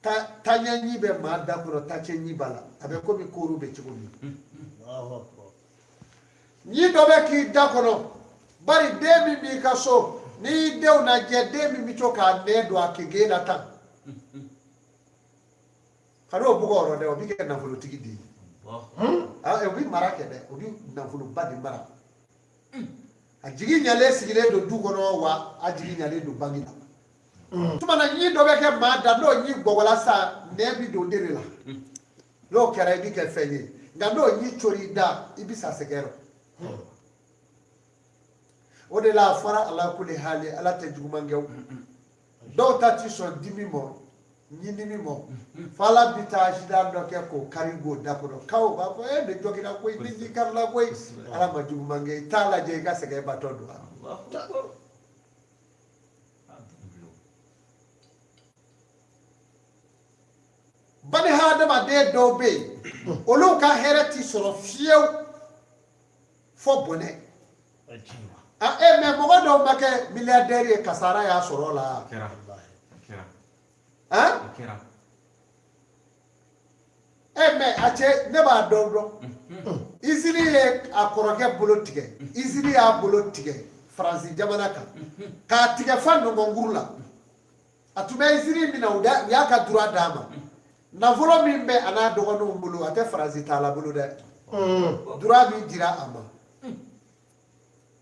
Taɲɛ ɲi bɛ maa da kɔnɔ, tacɛ ɲi b'a la, a bɛ komi kooro bɛ cogo min. Ɲi dɔ bɛ k'i da kɔnɔ, bari den min b'i ka so, n'i y'i denw lajɛ, den min bɛ to k'a nɛn don a kege la tan, ka n'o bugɔ yɔrɔ dɛ, o bɛ kɛ nafolotigi de ye. O bɛ mara kɛ dɛ, o bɛ nafoloba de mara. A jigi ɲalen sigilen don du kɔnɔ, wa a jigi ɲalen don bangi la. Tuma na ɲi dɔ bɛ kɛ maa da, n'o ɲi gbɔgɔla sa, nɛn bɛ don de la. N'o kɛra, i bɛ kɛ fɛn ye. Nka n'o ɲi cori i da, i bɛ sa sɛgɛn rɔ. O de la a fɔra ala kuli hali, Ala tɛ juguman kɛ. Dɔw ta ti sɔn dimi mɔ, ɲinimi mɔ, fo Ala bi taa accident dɔ kɛ k'o kari k'o da kɔnɔ. Kaw b'a fɔ e de jɔgira koyi, ni ji karila koyi. Ala ma juguman kɛ, i t'a lajɛ i ka sɛgɛn batɔ don. Bani hadamaden dɔw bɛ yen, olu ka hɛrɛ ti sɔrɔ fiyewu fo bɔnɛ. Mɛ mɔgɔ dɔw ma kɛ milliardaire ye, kasara y'a sɔrɔ o la. Mɛ a cɛ, ne b'a dɔn dɔn. Izini ye a kɔrɔkɛ bolo tigɛ, Izini y'a bolo tigɛ Faransi jamana kan, k'a tigɛ fa nɔgɔnkuru la. A tun bɛ Izini min na, u y'a ka droit d'a ma. Nafolo min bɛ a n'a dɔgɔninw bolo, a tɛ Faransi t'a la bolo dɛ. Droit min dira a ma,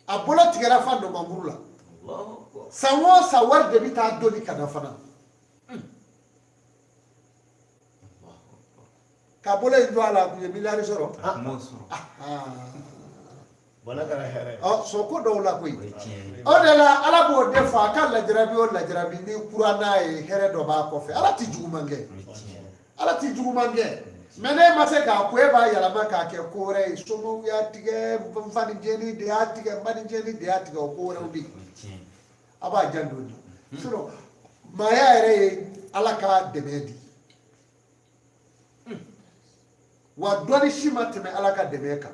a bolo tigɛra fa nɔgɔnkuru la. San o san wari de bɛ taa doni ka na fana. Ka bolo in jɔ a la, a tun ye miliyari sɔrɔ. Sɔn ko dɔw la koyi. O de la Ala b'o de fɔ a ka lajarabi o lajarabi, ni kura n'a ye, hɛrɛ dɔ b'a kɔfɛ. Ala tɛ juguman kɛ, Ala tɛ juguman kɛ. Mɛ n'e ma se k'a ko, e b'a yɛlɛma k'a kɛ ko wɛrɛ ye. Somɔgɔw y'a tigɛ, n fanicɛni de y'a tigɛ, n banicɛni de y'a tigɛ, o ko wɛrɛw bɛ yen. A b'a janto nin na. Sinon maaya yɛrɛ ye Ala ka dɛmɛ di, wa dɔnni si ma tɛmɛ Ala ka dɛmɛ kan.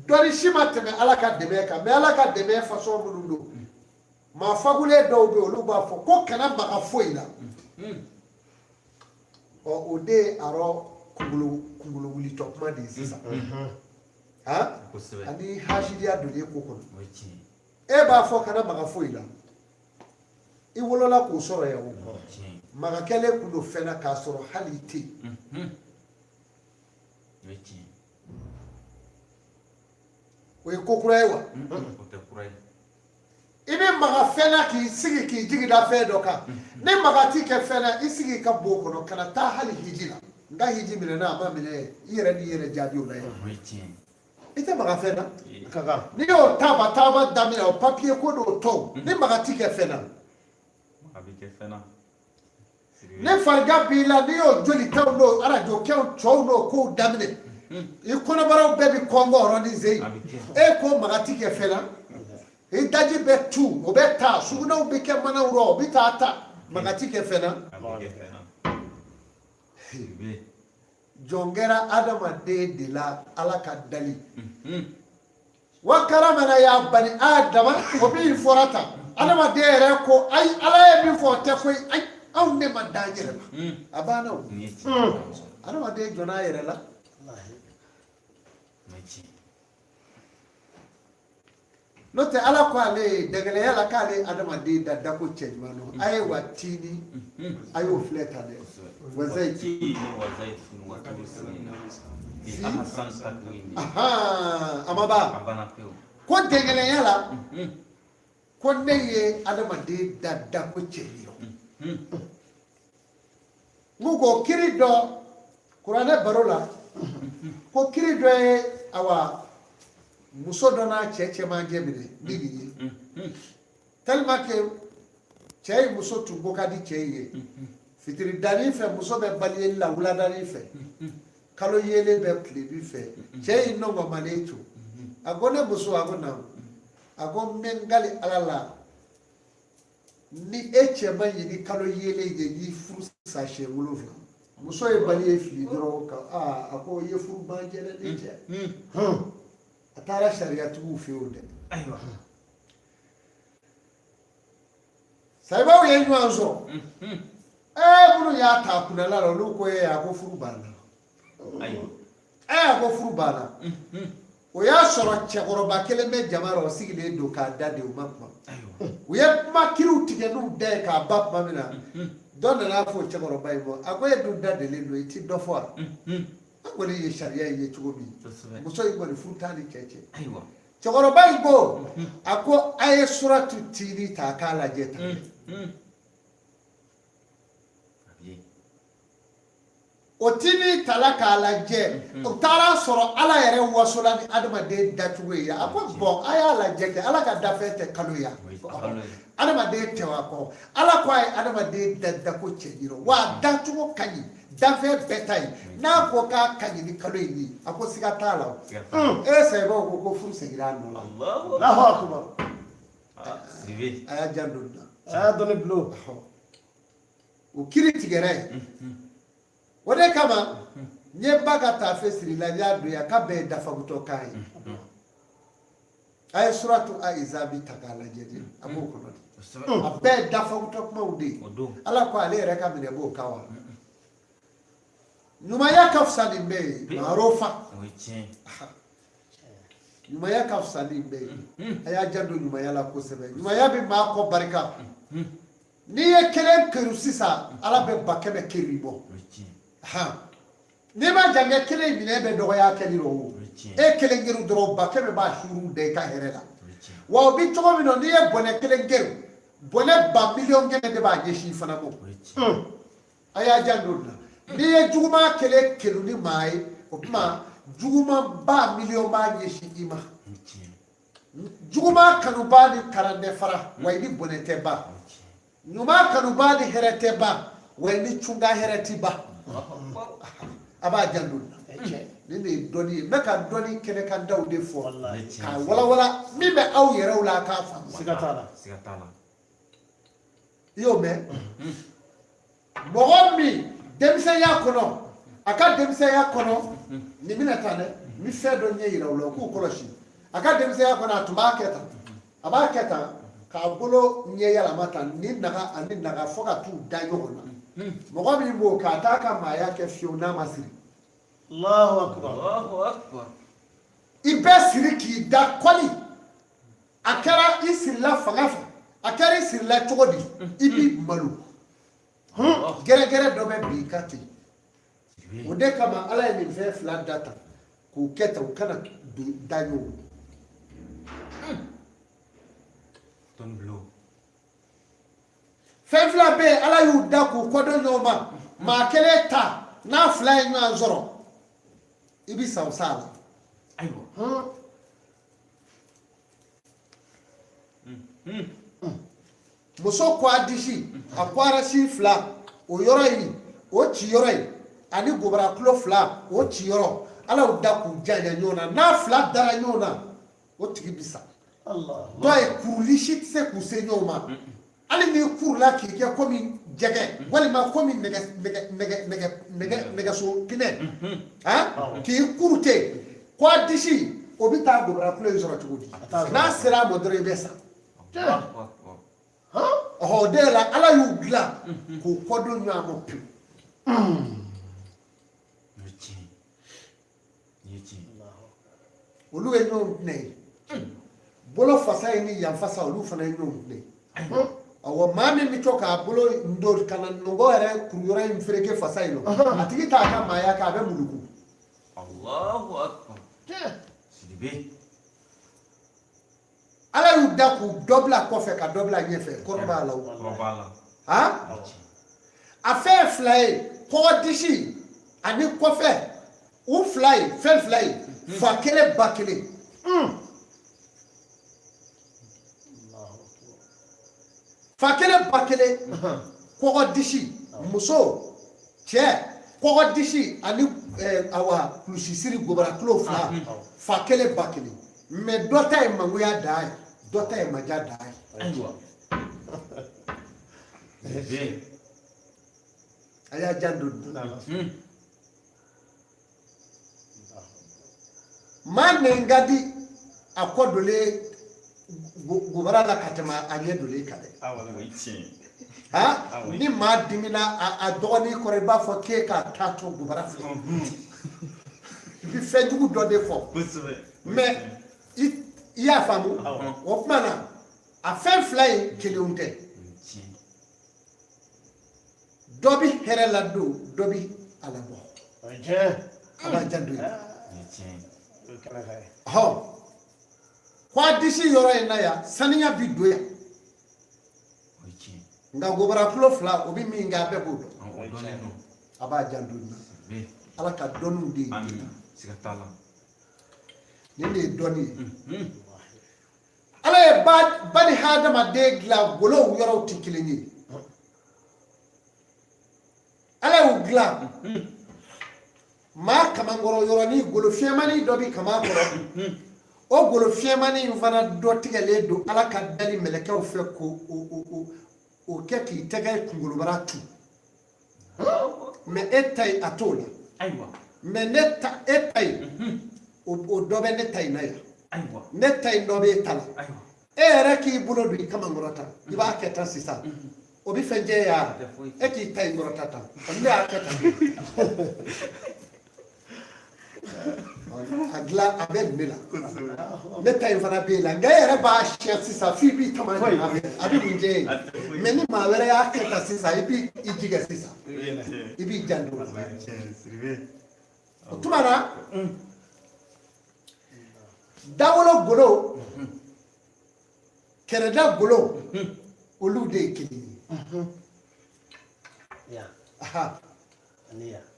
Dɔnni si ma tɛmɛ Ala ka dɛmɛ kan. Mɛ Ala ka dɛmɛ fasɔn minnu don, maa fagulen dɔw bɛ yen, olu b'a fɔ ko kana maga foyi la. Ɔ, o de ye a rɔ kunkolo wulitɔ kuma de ye sisan. Han, Kosɛbɛ. Ani hasidiya donnen ko kɔnɔ. O ye tiɲɛ ye. E b'a fɔ kana maga foyi la, i wolola k'o sɔrɔ yan o. O ye tiɲɛ ye. Maga kɛlen kun don fɛn na k'a sɔrɔ hali i tɛ yen. O ye tiɲɛ ye. O ye ko kura ye wa? O tɛ kura ye. I bɛ maga fɛn na k'i sigi k'i jigi da fɛn dɔ kan. Ni maga t'i kɛ fɛn na, i sigi i ka bon kɔnɔ, kana taa hali hiji la. N ka hiji minɛna, a ma minɛ, i yɛrɛ n'i yɛrɛ jaabi o la yan. O ye tiɲɛ ye. I tɛ maga fɛn na. Ka kan. N'i y'o taama taama daminɛ, o papiye ko n'o tɔw, ni maga t'i kɛ fɛn na. A bɛ kɛ fɛn na. Ni farigan b'i la, n'i y'o jolitaw n'o arajo kɛw cɔw n'o kow daminɛ, i kɔnɔbaraw bɛɛ bɛ kɔngɔ yɔrɔnin zen. A bɛ kɛ. E ko maga ti kɛ fɛn na, i daji bɛ tu, o bɛ ta, sugunɛw bɛ kɛ manaw rɔ, o bɛ taa ta, maga ti kɛ fɛn na. A bɛ kɛ fɛn na. Sidibe. Jɔn kɛra adamaden de la Ala ka dali. Wa karamana ya bani Adama, o min fɔra tan, adamaden yɛrɛ ko ayi, Ala ye min fɔ o tɛ koyi, ayi, anw de ma dan yɛrɛ ma. A banna o. Nin ye tiɲɛ ye. Adamaden jɔnna a yɛrɛ la. Nin ye tiɲɛ ye. N'o tɛ, Ala ko ale ye dɛgɛlɛya la k'ale ye adamaden da dako cɛɲuman don. A ye wa tiini, a y'o filɛ tan dɛ, wa zayituni. Tiini wa zayituni wa turi sinina. Bi ahsan takwimi. Ahan, a ma ban. A banna pewu. Ko dɛgɛlɛya la, ko ne ye adamaden da dako cɛɲuman. N ko kiri dɔ kuranɛ baro la, ko kiri dɔ ye, awa, muso dɔ n'a cɛ cɛmancɛ minɛ ni nin ye, tellement que cɛ ye muso tun ko ka di cɛ ye fitiri danni fɛ, muso bɛ baliyeli la wuladani fɛ, kalo yelen bɛ tilebi fɛ, cɛ y'i nɔngɔnmalen to. A ko ne muso, a ko naamu, a ko n bɛ n kali Ala la, ni e cɛ ma ɲi ni kalo yelen ye, n'i furu sa siɲɛ 7. Muso ye baliye fili dɔrɔn ka aa, a ko i ye furu ban jɛ dɛ, ne cɛ. A taara sariyatigiw fɛ yen o dɛ. Ayiwa. Sayibaw ye ɲɔgɔn sɔrɔ. Ɛɛ, minnu y'a ta kunnala la, olu ko ee, a ko furu banna. Ayiwa. Ɛɛ, a ko furu banna. O y'a sɔrɔ cɛkɔrɔba kelen bɛ jama la, o sigilen don k'a da de, u ma kuma. Ayiwa. U ye kuma kiriw tigɛ n'u da ye k'a ba tuma min na, dɔ nana fɔ cɛkɔrɔba in ma, a ko e dun da delen don, i ti dɔ fɔ wa? An kɔni ye sariya in ye cogo min, Kosɛbɛ. muso in kɔni, furu t'a ni cɛ cɛ. Ayiwa. Cɛkɔrɔba in ko, a ko a ye suratu tiini ta k'a lajɛ tan. A bɛ ye. O tiini tala k'a lajɛ, o taara sɔrɔ Ala yɛrɛ wasola ni adamaden dacogo ye. A ko bɔn, a y'a lajɛ kɛ, Ala ka dafɛn tɛ kalo ya. O ye kalo ye. Adamaden tɛ wa kɔ, Ala ko a ye adamaden da dako cɛ ɲi, wa a dacogo ka ɲi, danfɛn bɛɛ ta ye, n'a ko k'a ka ɲi ni kalo in ye, a ko siga t'a la o. Siga t'a la. E sayibaw ko ko furu seginna a nɔ la. Allahu Allahu akbar. Ah, Sidibe. A y'a janto nin na. A y'a dɔnni bulon. O kiri tigɛra yen. O de kama n ye ba ka taafe siri la, n y'a don yan k'a bɛɛ ye dafagutɔ kan ye. A ye suratu a izabi ta k'a lajɛ de, a b'o kɔnɔ de. Kosɛbɛ. A bɛɛ ye dafagutɔ kumaw de ye. O don. Ala ko ale yɛrɛ ka minɛ b'o kan wa. Ɲumanya ka fisa nin bɛɛ ye, maarofa. O ye tiɲɛ ye. Ɲumanya ka fisa nin bɛɛ ye. A y'a janto ɲumanya la kosɛbɛ. Ɲumanya bɛ maa kɔ barika. N'i ye kelen keru sisan, Ala bɛ 100 000 keru i bɔ. O ye tiɲɛ ye. Han, n'i ma jange kelen minɛ bɛ dɔgɔya kɛli rɔ o. O ye tiɲɛ ye. E kelen keru dɔrɔn, 100 000 b'a suuru da i ka hɛrɛ la. O ye tiɲɛ ye. Wa o bi cogo min na, n'i ye bɔnɛ kelen keru, bɔnɛ 100 000 000 de b'a ɲɛsin i fana ma. O ye tiɲɛ ye. A y'a janto nin na. N'i ye juguman kelen keru ni maa ye, o tuma juguman 1 000 000 b'a ɲɛsin i ma. O ye tiɲɛ ye. Juguman kanubaa ni karandɛ fara wa, i ni bɔnɛ tɛ ban. O ye tiɲɛ ye. Ɲuman kanubaa ni hɛrɛ tɛ ban wa, i ni cunga hɛrɛ ti ban. A b'a janto nin na. Nin de ye dɔnni ye. N bɛ ka dɔnni kɛnɛ kan daw de fɔ Wallahi. k'a walawala min bɛ aw yɛrɛw la, a k'a faamu. Siga t'a la. Siga t'a la. I y'o mɛn, mɔgɔ min denmisɛnya kɔnɔ, a ka denmisɛnya kɔnɔ, nin bɛna tan dɛ, n bɛ fɛn dɔ ɲɛ yira u la, u k'u kɔlɔsi. A ka denmisɛnya kɔnɔ, a tun b'a kɛ tan, a b'a kɛ tan k'a bolo ɲɛ yɛlɛma tan ni naga ani naga fo ka t'u da ɲɔgɔn na. Mɔgɔ min b'o kɛ, a t'a ka maaya kɛ fiyewu n'a ma siri. Allahu akbar. Allahu akbar. I bɛ siri k'i da kɔli, a kɛra i sirila fanga fɛ, a kɛra i sirila cogo di, i b'i malo, gɛrɛgɛrɛ dɔ bɛ bin i kan ten. O de kama Ala ye nin fɛn fila da tan k'u kɛ tan, u kana don da ɲɔgɔn. Fɛn fila bɛ yen, Ala y'u da k'u kɔdon ɲɔgɔn ma. Maa kelen ta n'a fila ye ɲɔgɔn sɔrɔ, i bɛ sa o sa la. Ayiwa. Muso ko a disi, a ko arasi fila, o yɔrɔ in, o ci yɔrɔ in, ani gobara kulo fila, o ci yɔrɔ, Ala y'u da k'u janya ɲɔgɔn na. N'a fila dara ɲɔgɔn na, o tigi bi sa. Dɔw ye kuruli si tɛ se k'u se ɲɔgɔn ma. Hali n'i kurula k'i kɛ komi jɛgɛ walima komi nɛgɛso pinɛ, k'i kuru ten, ko a disi, o bɛ taa gobara kulo in sɔrɔ cogo di? N'a sera a ma dɔrɔn, i bɛ sa. Ɔhɔ, o de la Ala y'u dilan k'u kɔdon ɲɔgɔn ma pewu. Olu ye ɲɔgɔn tɛnɛ ye. Bolo fasa ye ni yan fasa, olu fana ye ɲɔgɔn tɛnɛ ye. Awɔ, maa min bɛ to k'a bolo don ka na nɔgɔ yɛrɛ kuru yɔrɔ in fereke fasa in nɔ, a tigi t'a ka maaya kɛ, a bɛ muluku. Allahu akbar. Sidibe. Ala y'u da k'u dɔ bila kɔfɛ ka dɔ bila ɲɛfɛ, kɔrɔ b'a la o. Kɔrɔ b'a la. A fɛn fila ye kɔgɔdisi ani kɔfɛ, u fila ye fɛn fila ye, fa kelen ba kelen. Fa kelen ba kelen, kɔgɔdisi, muso, cɛ, kɔgɔdisi ani awa kulusisiri gobara kulo fila, fa kelen ba kelen. Mais dɔ ta ye mangoya dan ye, dɔ ta ye maja dan ye. Ayiwa. A y'a janto nin na. Maa nɛn ka di a kɔ dolen gobara la ka tɛmɛ a ɲɛ dolen kan dɛ. Ni maa dimina a dɔgɔnin kɔrɔ, i b'a fɔ k'e k'a taa to gobara filɛ. I bɛ fɛn jugu dɔ de fɔ. Mais i y'a faamu? O tuma na, a fɛn fila in kelenw tɛ. Dɔ bɛ hɛrɛ ladon, dɔ bɛ a labɔ. A b'a janto yen. Ɔhɔn, ko a disi yɔrɔ in na yan, saniya bi don yan. Nka gobara kulo fila, o bɛ min kɛ, a bɛɛ b'o dɔn. A b'a janto nin na. Ala ka dɔnniw de ye. Nin de ye dɔnni ye. Ala ye bani hadamaden dilan, golow yɔrɔw tɛ kelen ye. Ala y'u dilan maa kamankɔrɔ yɔrɔnin, golo fiɲɛmani dɔ bɛ kaman kɔrɔ. O golo fiɲɛmani in fana dɔ tigɛlen don Ala ka dali mɛlɛkɛw fɛ k'o o kɛ k'i tɛgɛ kunkolobara tu. Mais e ta ye a t'o la. Mais ne ta, e ta ye o dɔ bɛ ne ta in na yan. Ne ta in dɔ bɛ e ta la. E yɛrɛ k'i bolo don i kamankɔrɔ tan, i b'a kɛ tan sisan, o bɛ fɛn jɛ ya. E k'i ta in kɔrɔta tan, ne y'a kɛ tan, a dilan a bɛ nin de la. Ne ta in fana bɛ yen la, nka e yɛrɛ b'a siyɛn sisan f'i b'i tama a bɛ mun jɛ ye. Mais ni maa wɛrɛ y'a kɛ tan sisan, i b'i jigɛ sisan, i b'i janto. O tuma na, dawolo golo, kɛrɛda golo, olu de ye kelen ye.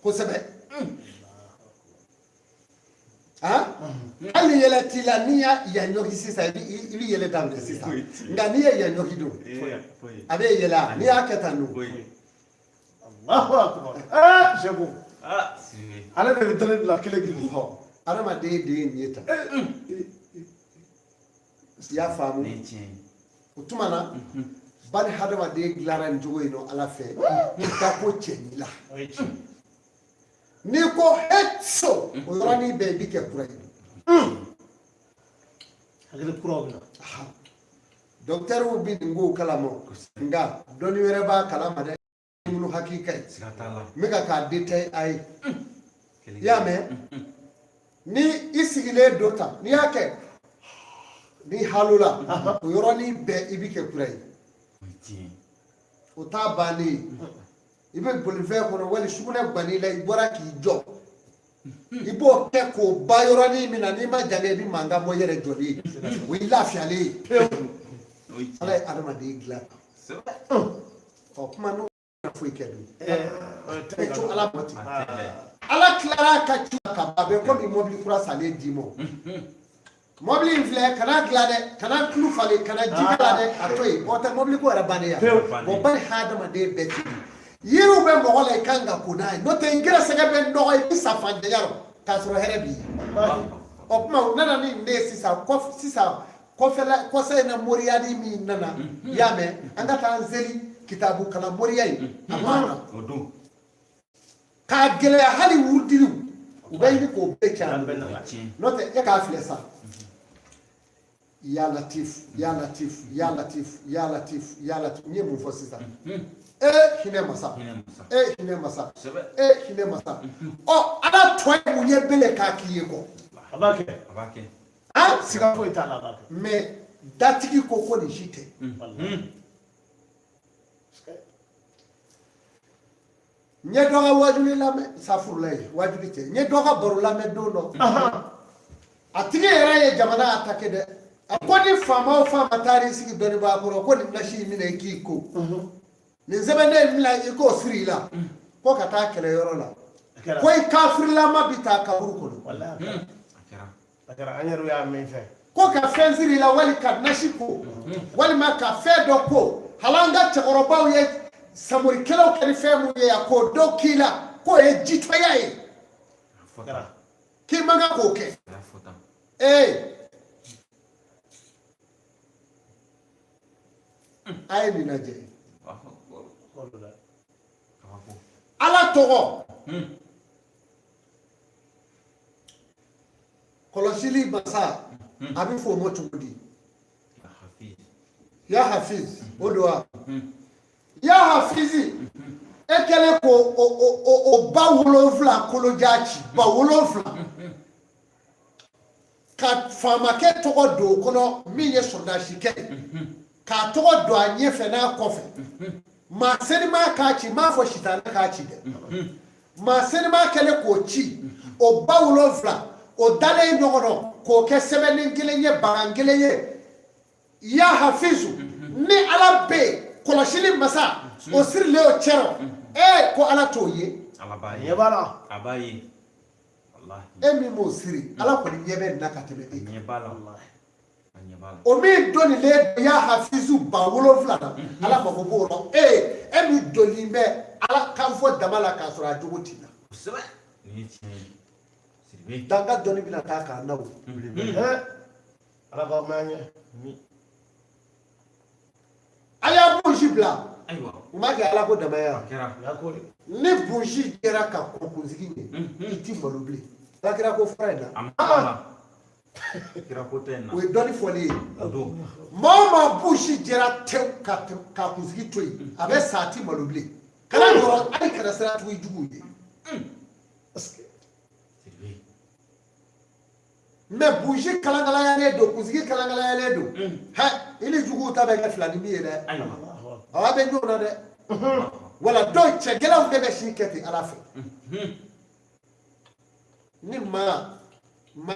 Kosɛbɛ. Hali yɛlɛ t'i la, n'i y'a yan ɲɔgi sisan, i bɛ yɛlɛ daminɛ sisan. Nka n'i ye yan ɲɔgi don, a bɛ yɛlɛ. N'i y'a kɛ tan don. Allahu akbar. Seko. Ale de bɛ tɛnɛ bila kelen kelen. Adamaden de ye nin ye tan. I y'a faamu? O tuma na, bani hadamaden dilanna nin cogo in nɔ Ala fɛ, i ka ko cɛɲi la. N'i ko he so, o yɔrɔnin bɛɛ i bi kɛ kura ye. Hakili kuraw bɛ na. Dɔkitɛriw bɛ nin kow kalama, nka dɔnni wɛrɛ b'a kalama dɛ. Minnu hakili ka ɲi. N bɛ ka k'a détail a ye. I y'a mɛn? Ni i sigilen don tan, n'i y'a kɛ ni halola, o yɔrɔnin bɛɛ i bɛ kɛ kura ye. O t'a bannen ye. I bɛ bolifɛn kɔnɔ wali sugunɛ ban'i la, i bɔra k'i jɔ, i b'o kɛ k'o ba yɔrɔnin min na, n'i ma jange i bɛ mankan bɔ i yɛrɛ jɔlen ye, o y'i lafiyalen ye pewu. Ala ye adamaden dilan tan. Ɔ kuma n'o foyi kɛ dun, e to Ala ma ten. Ala tilara ka ci ka ban, a bɛ komi mɔbili kura salen d'i ma. Mɔbili in filɛ, kana dilan dɛ, kana tulu falen, kana ji k'a la dɛ, a to yen. O tɛ mɔbili ko yɛrɛ bannen ya. Bon, bari hadamaden bɛɛ ti yiriw bɛ mɔgɔ la, i kan ka ko n'a ye, n'o tɛ i gɛrɛsɛgɛ bɛ nɔgɔ, i bɛ sa fantanya rɔ k'a sɔrɔ hɛrɛ b'i ye. O tuma u nana ni ne ye sisan kɔf sisan kɔfɛla kɔsa in na, moriyani min nana, i y'a mɛn, an ka taa an seli kitabu kalan moriya in a banna k'a gɛlɛya, hali wurudiliw u bɛ ɲini k'o bɛɛ tiɲɛ an bolo. N'o tɛ e k'a filɛ sa, ya latif, ya latif, ya latif, ya latif, ya latif. N ye mun fɔ sisan? E hinɛ masa, e hinɛ masa, e hinɛ masa. Ɔ Ala tɔ ye mun ye bele k'a k'i ye kɔ? A b'a kɛ. A b'a kɛ. Han, siga foyi t'a la, a b'a kɛ. Mais datigi ko ko nin si tɛ. N ye dɔ ka wajuli lamɛn, safurula ye wajuli tɛ, n ye dɔ ka baro lamɛn don dɔ. A tigi yɛrɛ ye jamana attaqué dɛ. A ko ni faama o faama taar'i sigi dɔnnibaa kɔrɔ ko nin nasi in minɛ i k'i ko, nin sɛbɛnden in bila i k'o siri i la ko ka taa kɛlɛyɔrɔ la, ko i kafirilama bi taa kaburu kɔnɔ. A kɛra, an yɛrɛ y'a min fɛ. Ko ka fɛn siri i la, wali ka nasi ko, walima ka fɛn dɔ ko, hali an ka cɛkɔrɔbaw ye samorikɛlaw kɛ ni fɛn mun ye yan, k'o dɔ k'i la, k'o ye jitɔya ye, k'i man kan k'o kɛ. Ee, a ye nin lajɛ. Ala tɔgɔ kɔlɔsili masa, a bɛ fɔ o ma cogo di? Ya hafiz, o don wa? Ya hafizi, e kɛlen k'o o ba 7 koloja ci, ba 7, ka faamakɛ tɔgɔ don o kɔnɔ min ye sɔrɔdasikɛ ye, k'a tɔgɔ don a ɲɛfɛ n'a kɔfɛ, maa senima k'a ci, n m'a fɔ sitanɛ k'a ci dɛ, maa senima kɛlen k'o ci, o ba 7 o dalen ɲɔgɔn rɔ k'o kɛ sɛbɛnni kelen ye, bagan kelen ye, ya hafizu, ni Ala bɛ yen, kɔlɔsili masa, o sirilen o cɛrɔ, ee ko Ala t'o ye. Ala b'a ye. Ɲɛ b'a la. A b'a ye. Walahi. E min m'o siri, Ala kɔni ɲɛ bɛ nin na ka tɛmɛ e kan. Ɲɛ b'a la. A ɲɛ b'a la. O min donilen ya hafizu ba 7 na, Ala mako b'o rɔ. E min donnen bɛ Ala kan fɔ dama la k'a sɔrɔ a jogo t'i la. Kosɛbɛ. Nin ye tiɲɛ ye. Sidibe. Danga dɔnni bɛna taa k'a na o. Ala k'aw mɛn an ɲɛ. A y'a bonsi bila. Ayiwa. U m'a kɛ Ala ko dama ye wa? A kɛra. Ala ko de. Ni bonsi jɛra ka kɔn kunsigi ɲɛ, i ti malo bilen. Ala kira ko fura in na. A ma k'a la. Kira ko tɛ in na. O ye dɔnni fɔli ye. O don. Maa o maa bonsi jɛra tewu ka kunsigi to yen, a bɛ sa, a ti malo bilen. Kana jɔrɔ hali kana siran tugu i juguw ye. Sidibe. Mais bonsi kalankalayalen don, kunsigi kalankalayalen don, hɛ, i ni juguw ta bɛ kɛ fila ni min ye dɛ. Ayiwa. Awa bɛ ɲɔgɔn na dɛ. Wala dɔw cɛ gɛlɛnw de bɛ si kɛ ten Ala fɛ. Ni maa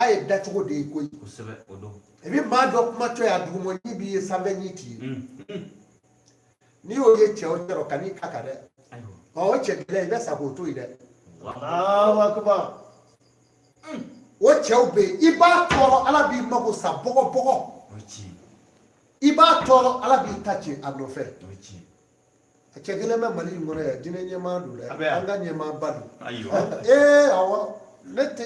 ye dacogo de ye koyi. Kosɛbɛ, o don. I bɛ maa dɔ kuma to yen, a dugumɔ ɲi b'i ye, sanfɛ ɲi t'i ye. N'i y'o ye cɛ o cɛ rɔ, kan'i ka kan dɛ. Ayiwa. Ɔ o cɛ gɛlɛn, i bɛ sa k'o to yen dɛ. Allahu akbar. O cɛw bɛ yen, i b'a tɔɔrɔ, Ala b'i mago sa bɔgɔ bɔgɔ. O ye tiɲɛ. I b'a tɔɔrɔ, Ala b'i ta tiɲɛ a nɔfɛ. O ye tiɲɛ. A cɛ kelen bɛ Mali in kɔnɔ yan, diinɛ ɲɛmaa don dɛ, an ka ɲɛmaaba don. Ayiwa. Ee awɔ, ne tɛ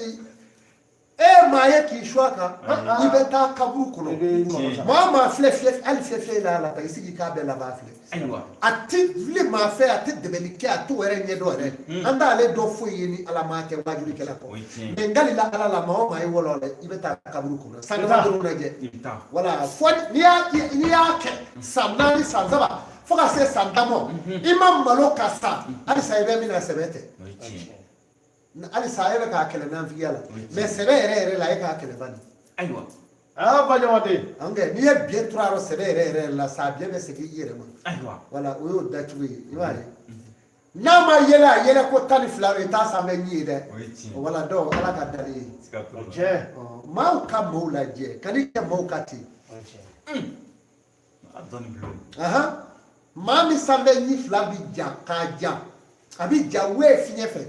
e maa ye k'i su a kan, i bɛ taa kaburu kɔnɔ. Maa o maa filɛ fiyɛ, hali fiyɛ fiyɛ la la, i sigi k'a bɛɛ laban filɛ. Ayiwa. A ti wuli maa fɛ, a ti dɛmɛli kɛ, a t'o yɛrɛ ɲɛdɔn yɛrɛ. An t'ale dɔn foyi ye ni Ala m'a kɛ waajulikɛla kɔ. Mais n kalila Ala la, maa o maa ye wɔlɔ la, i bɛ taa kaburu kɔnɔ. San dama dɔrɔn lajɛ. Wala fɔ n'i y'a kɛ san 4, san 3, fo ka se san 10 ma, i ma malo ka sa, halisa i bɛ min na sɛbɛ tɛ. Halisa e bɛ k'a kɛlɛ nanfigiya la, mais sɛbɛ yɛrɛ yɛrɛ la, e k'a kɛlɛ bani. Ayiwa. Aa, bajamaden. An kɛ n'i ye biɲɛ turu a yɔrɔ sɛbɛ yɛrɛ yɛrɛ la sa, a biɲɛ bɛ segin i yɛrɛ ma. Ayiwa. Wala, o y'o dacogo ye. I b'a ye, n'a ma yɛlɛ, a yɛlɛ ko 12 i t'a sanfɛ ɲi ye dɛ. O ye tiɲɛ. Wala, dɔw ala ka dali ye. Siga t'o O la. tiɲɛ. Ɔ, maaw ka maaw lajɛ, kan'i kɛ maaw ka ten. O ye tiɲɛ. A dɔnni bulon. Ahan, maa min sanfɛ ɲi fila bi ja k'a ja, a bi ja we fiɲɛ fɛ,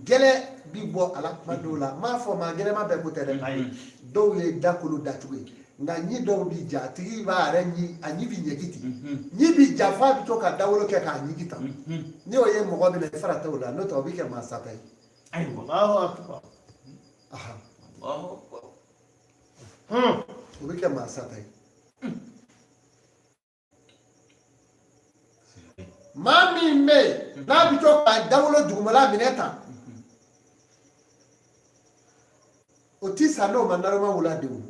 gɛlɛ bi bɔ a la kuma dɔw la. N m'a fɔ maa gɛlɛma bɛɛ ko tɛ dɛ. Ayi. Dɔw ye dakolo dacogo ye, nka ɲi dɔw bi ja, a tigi b'a yɛrɛ ɲi, a ɲi bi ɲɛgi ten, ɲi bi ja f'a bi to ka dawolo kɛ k'a ɲigi tan. N'i y'o ye mɔgɔ min na, i fara t'o la, n'o tɛ o bi kɛ maa sata ye. Ayiwa. Allahu akbar. Ahan. Allahu akbar. O bi kɛ maa sata ye. Maa min bɛ yen n'a bi to ka dawolo dugumala minɛ tan, o ti sa n'o ma naloma wula degun.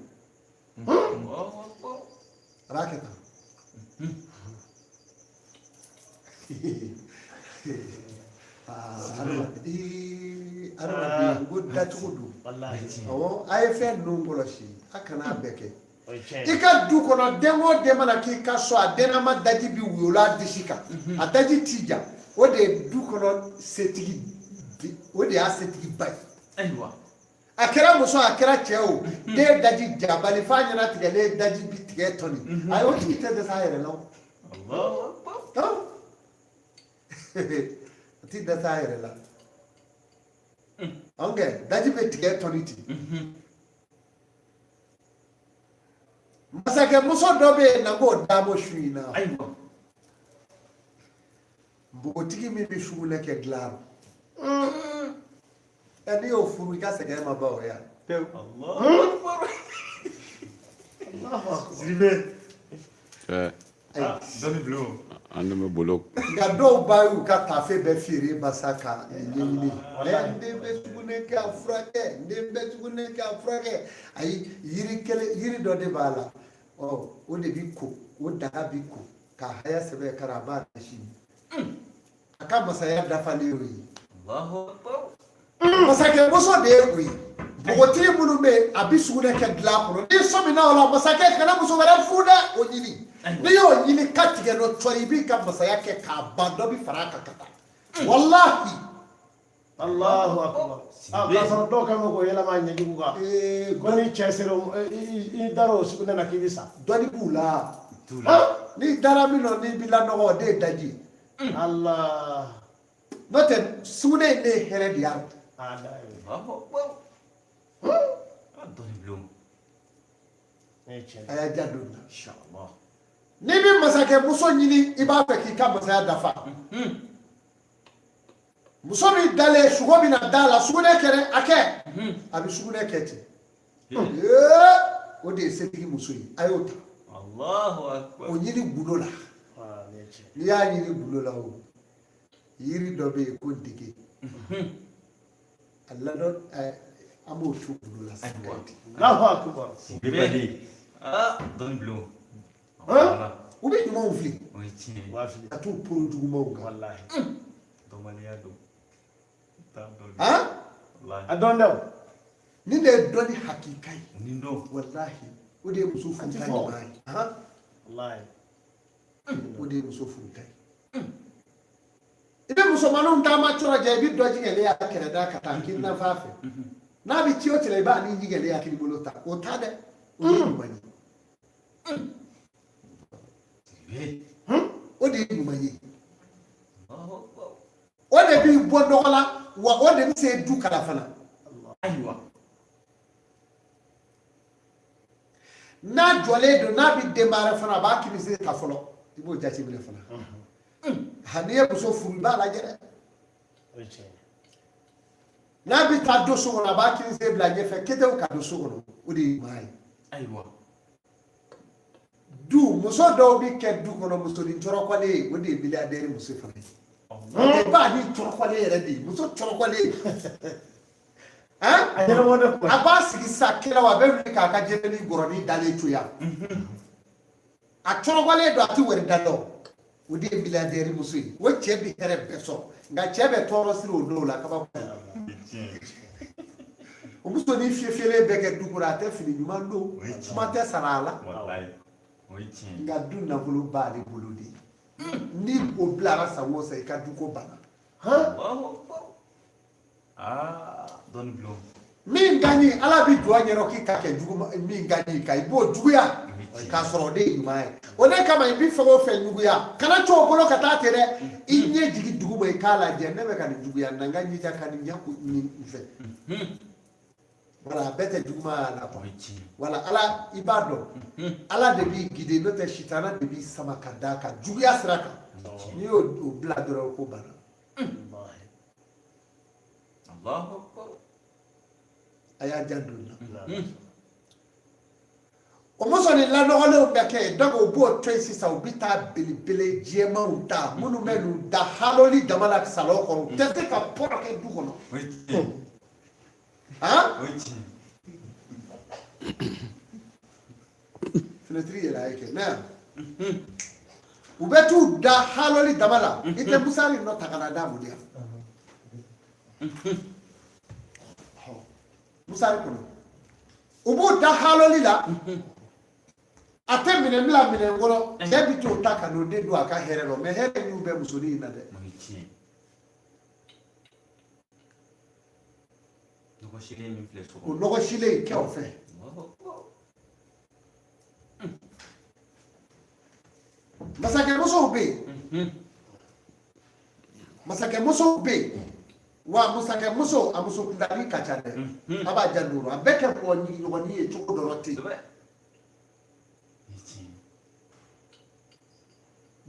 Allahu akbar. A b'a kɛ tan. Aa, adamaden, ii, adamaden ko dacogo don. Wallahi. Awɔ, a ye fɛn ninnu kɔlɔsi, a kana a bɛɛ kɛ. O ye tiɲɛ. I ka du kɔnɔ, den o den mana k'i ka so, a dennama daji bi woyola a disi kan, a daji t'i ja, o de ye du kɔnɔ setigi, o de y'a setigiba ye. Ayiwa. A kɛra muso, a kɛra cɛ, o den daji jabali f'a ɲɛna tigɛlen, daji bi tigɛ tɔni, ayi, o tigi tɛ dɛsɛ a yɛrɛ la o. Allahu akbar. Tɔn. O ti dɛsɛ a yɛrɛ la. Ɔn kɛ daji bɛ tigɛ tɔni ten. Masakɛmuso dɔ bɛ yen na k'o damo su in na. Ayiwa. Npogotigi min bɛ sugunɛ kɛ dilan rɔ, ɛ, n'i y'o furu, i ka sɛgɛn ma ban o ya. Allahu akbar. Allahu akbar. Sidibe. Ayi. Dɔnni bulon. An bɛ bolo. Nka dɔw ba y'u ka tafe bɛɛ feere basa ka ɲɛɲini. Ɛ, n den bɛ sugunɛ kɛ, a furakɛ, n den bɛ sugunɛ kɛ, a furakɛ. Ayi, yiri kelen, yiri dɔ de b'a la, ɔ, o de bi ko, o daga bi ko ka haya sɛbɛ kara, a b'a si a ka masaya dafalen y'o ye. Allahu akbar. Masakɛmuso de ye o ye. Npogotigi minnu bɛ yen, a bɛ sugunɛ kɛ dilan kɔnɔ, n'i sɔmina o la, masakɛ kana muso wɛrɛ furu dɛ, o ɲini. N'i y'o ɲini ka tigɛ n'o cɔri, i b'i ka masaya kɛ k'a ban, dɔ bɛ fara a kan ka taa, walahi. Allahu akbar. Ah, k'a sɔrɔ dɔw kan bɛ k'o yɛlɛma ɲɛjugu kan. Ee, Ko ni cɛ sera i dar'o sugunɛ na k'i bɛ sa. Dɔnni b'u la. T'u la. N'i dara min nɔ, n'i b'i lanɔgɔ, o de ye daji ye. Allah. N'o tɛ, sugunɛ in de ye hɛrɛ de y'a rɔ. Ah, da ye. Allahu akbar. A dɔnni bulon. Ne ye tiɲɛ. A y'a ja don na. Inshallah. N'i bɛ masakɛmuso ɲini, i b'a fɛ k'i ka masaya dafa, muso min dalen sogo bɛna da la, sugunɛ kɛ dɛ, a kɛ, a bɛ sugunɛ kɛ ten. Ee, o de ye setigi muso ye, a y'o ta. Allahu akbar. O ɲini gundo la. Ah, ne ye tiɲɛ. N'i y'a ɲini gundo la, o yiri dɔ bɛ yen ko dege, a ladɔn, ɛ, an b'o tu gundo la sisan. Ayiwa. Allahu akbar. Sidibe. Ah, dɔnni bulon. Han? U bɛ ɲumanw fili. O ye tiɲɛ ye. Wa fili. Ka t'u poro jugumanw kan. Wallahi. Dɔnbaliya don. T'a dɔn. Han. Wallahi. A dɔn dɛ o. Nin de ye dɔnni hakika ye. Nin don. Walahi, o de ye muso A ti furuta fɔ. ɲuman ye. Han. Wallahi. O de ye muso furuta ye. I bɛ musomaninw taama cɔrɔ jɛ, i bɛ dɔ jigɛlen y'a kɛrɛda ka taa kini fan fɛ, n'a bɛ ci o ci la, i b'a ni jigɛlen y'a kini bolo ta, o ta dɛ, o de ye ɲuman ye. Sidibe. O de ye ɲuman ye. Allahu akbar. O de b'i bɔ nɔgɔ la, wa o de bɛ se du kala fana. Ayiwa. N'a jɔlen don, n'a bɛ denbaya fana, a b'a kinisiri ta fɔlɔ, i b'o jateminɛ fana. Ha, n'i ye muso furu, i b'a lajɛ dɛ. O ye tiɲɛ. N'a bɛ taa don so kɔnɔ, a b'a kinisiri bila ɲɛfɛ ketew ka don so kɔnɔ, o de ye ɲuman ye. Ayiwa. Du muso dɔw bɛ kɛ du kɔnɔ musonin cɔrɔkɔlen ye, o de ye milliardaire muso fana ye. O b'a ni cɔrɔkɔlen yɛrɛ de ye, muso cɔrɔkɔlen. Han. A ɲɛnabɔ ne kuma. A b'a sigi sisan kɛnɛ, a bɛ wuli k'a ka jɛnɛni gɔrɔni dalen to yan, a cɔrɔkɔlen don, a ti wari da dɔn, o de ye milliardaire muso ye. O cɛ bɛ hɛrɛ bɛɛ sɔrɔ, nka cɛ bɛ tɔɔrɔ siri o dɔw la, kabako. O muso ni fiyefiyelen bɛ kɛ du kɔnɔ, a tɛ fini ɲuman don, kuma tɛ sara a la. Nka du nafolo b'ale bolo de. Ni o bilara san o san, i ka du ko banna. Min ka ɲi, Ala bi jɔ a ɲɛna k'i ka kɛ jugu, min ka ɲi ka i b'o juguya k'a sɔrɔ o de ye ɲuman ye. O de kama i bi fɛn o fɛn juguya, kana to o bolo ka taa ten dɛ. I ɲɛ jigin dugu ma, i k'a lajɛ, ne bɛ ka nin juguya na, n ka jija ka nin ɲɛ nin fɛ. Wala a bɛɛ tɛ juguman y'a la quoi. Wala Ala, i b'a dɔn, Ala de b'i guider, n'o tɛ sitana de b'i sama ka d'a kan juguya sira kan. N'i y'o bila dɔrɔn, ko banna. A y'a janto n na. O muso ni lanɔgɔlenw bɛ kɛ yen, donc u b'o to yen sisan, u bɛ taa belebele jɛmanw ta minnu bɛ n'u da haloli dama la salon kɔnɔ, u tɛ se ka pɔrɔ kɛ du kɔnɔ. Han, fenêtre yɛlɛ a ye kɛ mɛ u bɛ t'u da haloli dama la. I tɛ musari nɔ ta ka na d'a ma de yan musari kɔnɔ, u b'u da haloli la, a tɛ minɛn bila minɛn kɔnɔ. Cɛ bi t'o ta ka n'o de don a ka hɛrɛ rɔ, mɛ hɛrɛ y'u bɛ musonin in na dɛ. O nɔgɔ silen in kɛ o fɛ. Masakɛmusow bɛ yen, masakɛmusow bɛ yen wa masakɛmuso, a muso kundali ka ca dɛ. A b'a janto, a bɛɛ kɛ mɔgɔ ɲigiɲɔgɔnni ye cogo dɔ la ten.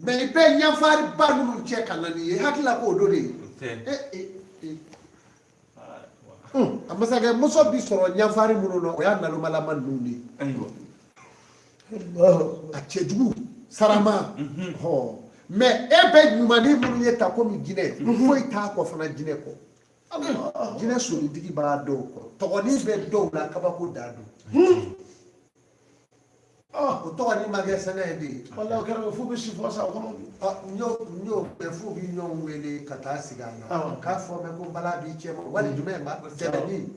Mɛ i bɛ ɲɛfariba minnu cɛ ka na nin ye, hakili la k'o don de ye. A masakɛmuso bi sɔrɔ ɲɛfari minnu na, o y'a nalomalama ninnu de ye. A cɛjugu sarama hɔ, mɛ e bɛ ɲumanni minnu ye ta komi jinɛ, foyi t'a kɔ fana jinɛ kɔ. Jinɛ solitigi b'a dɔw kɔ, tɔgɔnin bɛ dɔw la, kabako dan don. O tɔgɔnin ma kɛ sɛnɛ ye de ye. Walahi o kɛra f'u bɛ si fɔ sa o kɔnɔ. N y'o mɛn f'u bɛ ɲɔgɔn wele ka taa sigi a la k'a fɔ mɛ ko bala b'i cɛ ma wali jumɛn ba tɛmɛni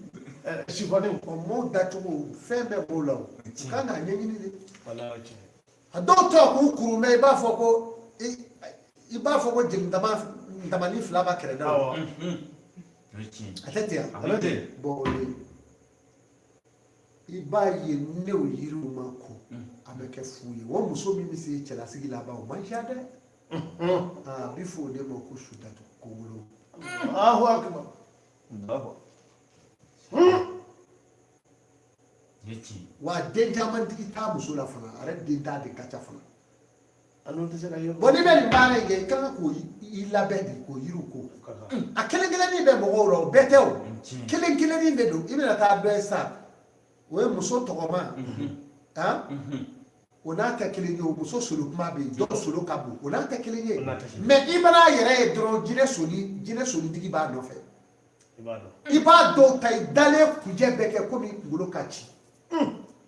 sifɔni. O m'o dacogo fɛn bɛɛ b'o la, o kan k'a ɲɛɲini de. A dɔw tɔ k'u kuru mɛ, i b'a fɔ ko i b'a fɔ ko jeli damani fila b'a kɛrɛda la. A tɛ ten yan. Bɔn o de i b'a ye, ne o yiriw ma ko a bɛ kɛ fu ye. O muso min bɛ se cɛlasigi laban, o man siya dɛ. A bɛ fɔ o de ma ko su datugu ko wolo. Allahu akbar. Wa den caman tigi t'a muso la fana, a yɛrɛ den t'a de ka ca fana. Bɔn n'i bɛ nin baara in kɛ, i ka kan k'o i labɛn de k'o yiriw ko. A kelen kelennin bɛ mɔgɔw la, o bɛɛ tɛ o. Kelen kelennin de don, i bɛna taa dɔ ye sa, o ye muso tɔgɔma, han, o n'a tɛ kelen ye. O muso solo kuma bɛ yen, dɔw solo ka bon, o n'a tɛ kelen ye. Mɛ i mana a yɛrɛ ye dɔrɔn, jinɛ solitigi b'a nɔfɛ. I b'a dɔw ta, i dalen kunjɛ bɛ kɛ komi i kunkolo ka ci.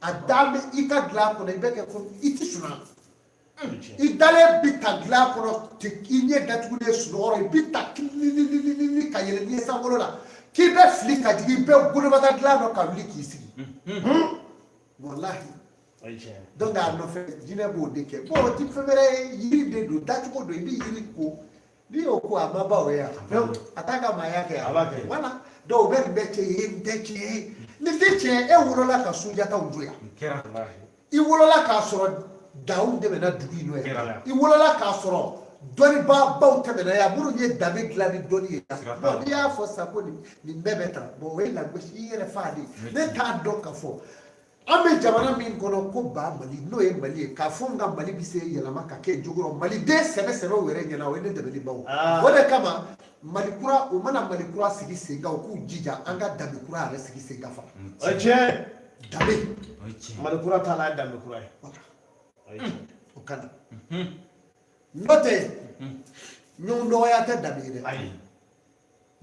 A da bɛ i ka dilan kɔnɔ, i bɛ kɛ komi i ti sunɔgɔ. I dalen bi ta dilan kɔnɔ, i ɲɛ datugulen sunɔgɔ, i bi ta kililililili ka yɛlɛ n'i ye sankolo la, k'i bɛ fili ka jigin, i bɛ golobata dilan dɔ ka wuli k'i sigi. Walahi. Donc a nɔfɛ jinɛ b'o de kɛ. Bon, o ti fɛn wɛrɛ ye, yiri de don, dacogo don. I bɛ yiri ko, n'i y'o ko, a ma ban o ye yan, a t'a ka maaya kɛ yan. Voilà. Donc o bɛ nin bɛɛ cɛ ye, nin tɛ tiɲɛ ye, nin tɛ tiɲɛ. E wolola ka Sunjataw jɔ yan, i wolola k'a sɔrɔ dawu tɛmɛna dugu in nɔ yan, i wolola k'a sɔrɔ dɔnnibaabaw tɛmɛna yan minnu ye danbe dilan ni dɔnni ye. Bon, n'i y'a fɔ sisan ko nin bɛɛ bɛ tan, bon, o ye lagosi, i yɛrɛ fa de. Ne t'a dɔn k'a fɔ an bɛ jamana min kɔnɔ ko ba Mali, n'o ye Mali ye, k'a fɔ n ka Mali bɛ se yɛlɛma ka kɛ cogo rɔ maliden sɛbɛ sɛbɛw yɛrɛ ɲɛna, o ye ne dɛmɛli baw. O de kama Mali kura, u mana Mali kura sigi sen kan, u k'u jija an ka danbe kura yɛrɛ sigi sen kan fana. O ye tiɲɛ. Danbe. Mali kura t'a la, ye danbe kura ye. O ka na. N'o tɛ, ɲɔgɔn dɔgɔya tɛ danbe ye dɛ.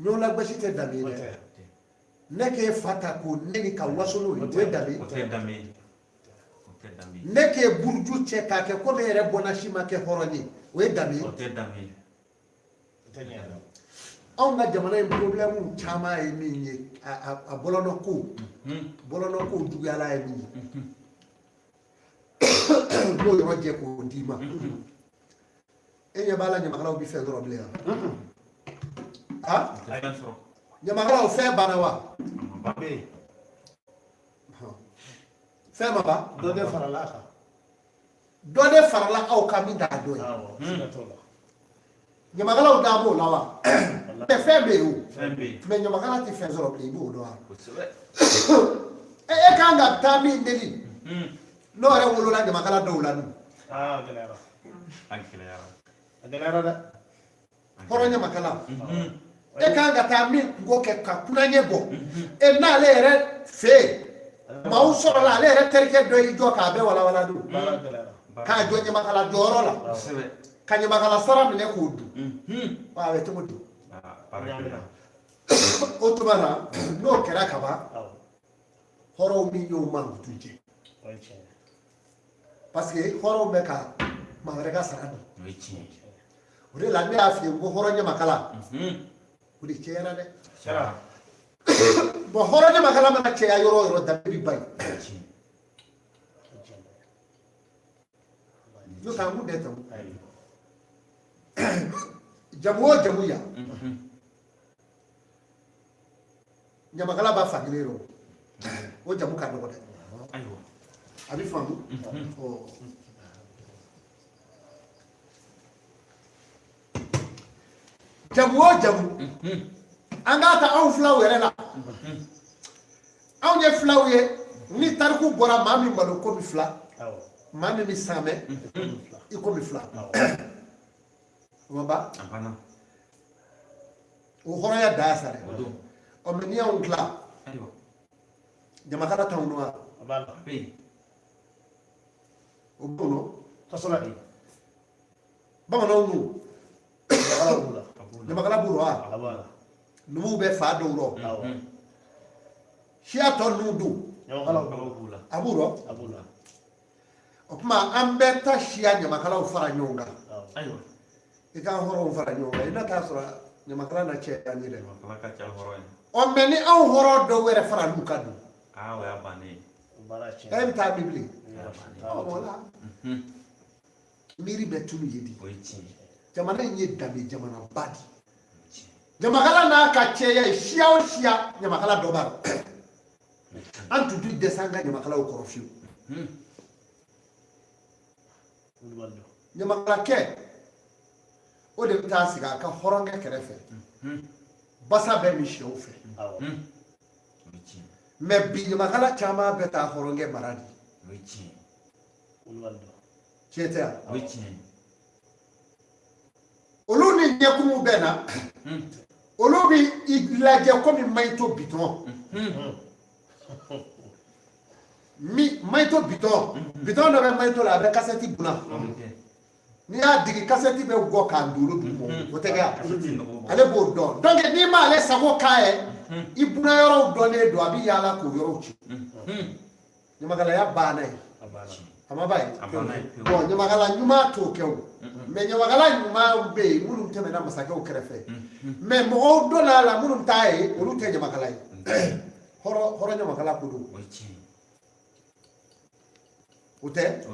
Ɲɔgɔn lagosi tɛ danbe ye dɛ. Ne k'e fa ta k'o nɛni ka waso n'o ye, o ye danbe ye. Ne k'e buruju cɛ k'a kɛ komi e yɛrɛ bɔnna si ma kɛ hɔrɔn ye, o ye danbe ye. Anw ka jamana in problème caman ye min ye, a bɔlɔnɔ ko, bɔlɔnɔ ko juguyala ye min ye, n b'o yɔrɔ jɛ k'o d'i ma. E ɲɛ b'a la ɲamakalaw bɛ fɛn sɔrɔ bilen wa? Ɲamakalaw fɛn banna wa? Fɛn ma ban? Dɔ de farala a kan. Dɔ de farala aw kan min t'a dɔ ye. Ɲamakalaw da b'o la wa? Mais fɛn bɛ yen o. Mais ɲamakala tɛ fɛn sɔrɔ bilen, i b'o dɔn wa? E kan ka taa min deli, n'o yɛrɛ wolola ɲamakala dɔw la dun. A gɛlɛyara. A gɛlɛyara dɛ. Hɔrɔn ɲamakala. E kan ka taa min kunko kɛ ka kunaɲɛ bɔ. E n'ale yɛrɛ fɛ yen, maaw sɔrɔla ale yɛrɛ terikɛ dɔ y'i jɔ k'a bɛɛ walawala dun. K'a jɔ ɲamakala jɔyɔrɔ la. Ka ɲamakala sara minɛ k'o dun. A bɛ cogo di? O tuma na n'o kɛra kaban, hɔrɔnw min y'o mankutu jɛ. Parce que hɔrɔnw bɛ ka maa wɛrɛ ka sara dun. O de la ne y'a f'i ye ko hɔrɔn ɲamakala o de cɛyara dɛ. Bon, hɔrɔn ɲamakala mana cɛya yɔrɔ o yɔrɔ, danbe bɛ ban yen. N'o tɛ an kun tɛ tan. Jamu o jamu yan, ɲamakala b'a fan kelen yɔrɔ, o jamu ka dɔgɔ dɛ. A bɛ faamu. Jamu o jamu, an k'a ta anw filaw yɛrɛ la. Anw ye filaw ye, ni tariku bɔra maa min malo komi fila, maa min bɛ sanmɛ i komi fila. O ma ban? O hɔrɔnya dan sa dɛ. Ɔ mɛ n'i y'anw tila, ɲamakala t'anw dɔn wa? O b'o dɔn. Bamananw dun, ɲamakala b'u rɔ wa? Numuw bɛ fa dɔw rɔ. Siya tɔ ninnu dun, a b'u rɔ. O tuma an bɛɛ ta siya ɲamakalaw fara ɲɔgɔn kan. I ka hɔrɔnw fara ɲɔgɔn kan, i na taa sɔrɔ ɲamakala na cɛ an ye dɛ. Ɔ mɛ ni anw hɔrɔn dɔw yɛrɛ fara l'u kan dun, e bɛ taa min bilen? Ɔ wala miiri bɛ tunu ye di. Jamana in ye danbe jamanaba di. Ɲamakala n'a ka cɛya ye, siya o siya ɲamakala dɔ b'a la. An tun tɛ dɛsɛ an ka ɲamakalaw kɔrɔ fiyewu. Ɲamakalakɛ o de bɛ taa sigi a ka hɔrɔnkɛ kɛrɛfɛ, basa bɛ min sɛw fɛ. Mɛ bi ɲamakala caman bɛ taa hɔrɔnkɛ mara de. Tiɲɛ tɛ yan? Olu ni ɲɛkumu bɛ na, olu bɛ i lajɛ komi mayito bitɔn. Mi mayito bitɔn, bitɔn dɔ bɛ mayito la, a bɛ kasɛti bunna. N'i y'a digi, kasɛti bɛ gɔ k'a dolo duguma, o tɛ kɛ yan? Ale b'o dɔn. Donc n'i m'ale sago k'a ye, i bunna yɔrɔw dɔnnen don, a bɛ yaala k'o yɔrɔw ci. Ɲamakalaya banna ye, a ma ban ye. Bon, ɲamakala ɲuman t'o kɛ o. Mɛ ɲamakala ɲuman bɛ yen minnu tɛmɛna masakɛw kɛrɛfɛ. Mɛ mɔgɔw donna a la minnu t'a ye, olu tɛ ɲamakala ye. Hɔrɔn ɲamakala ko don. O tɛ?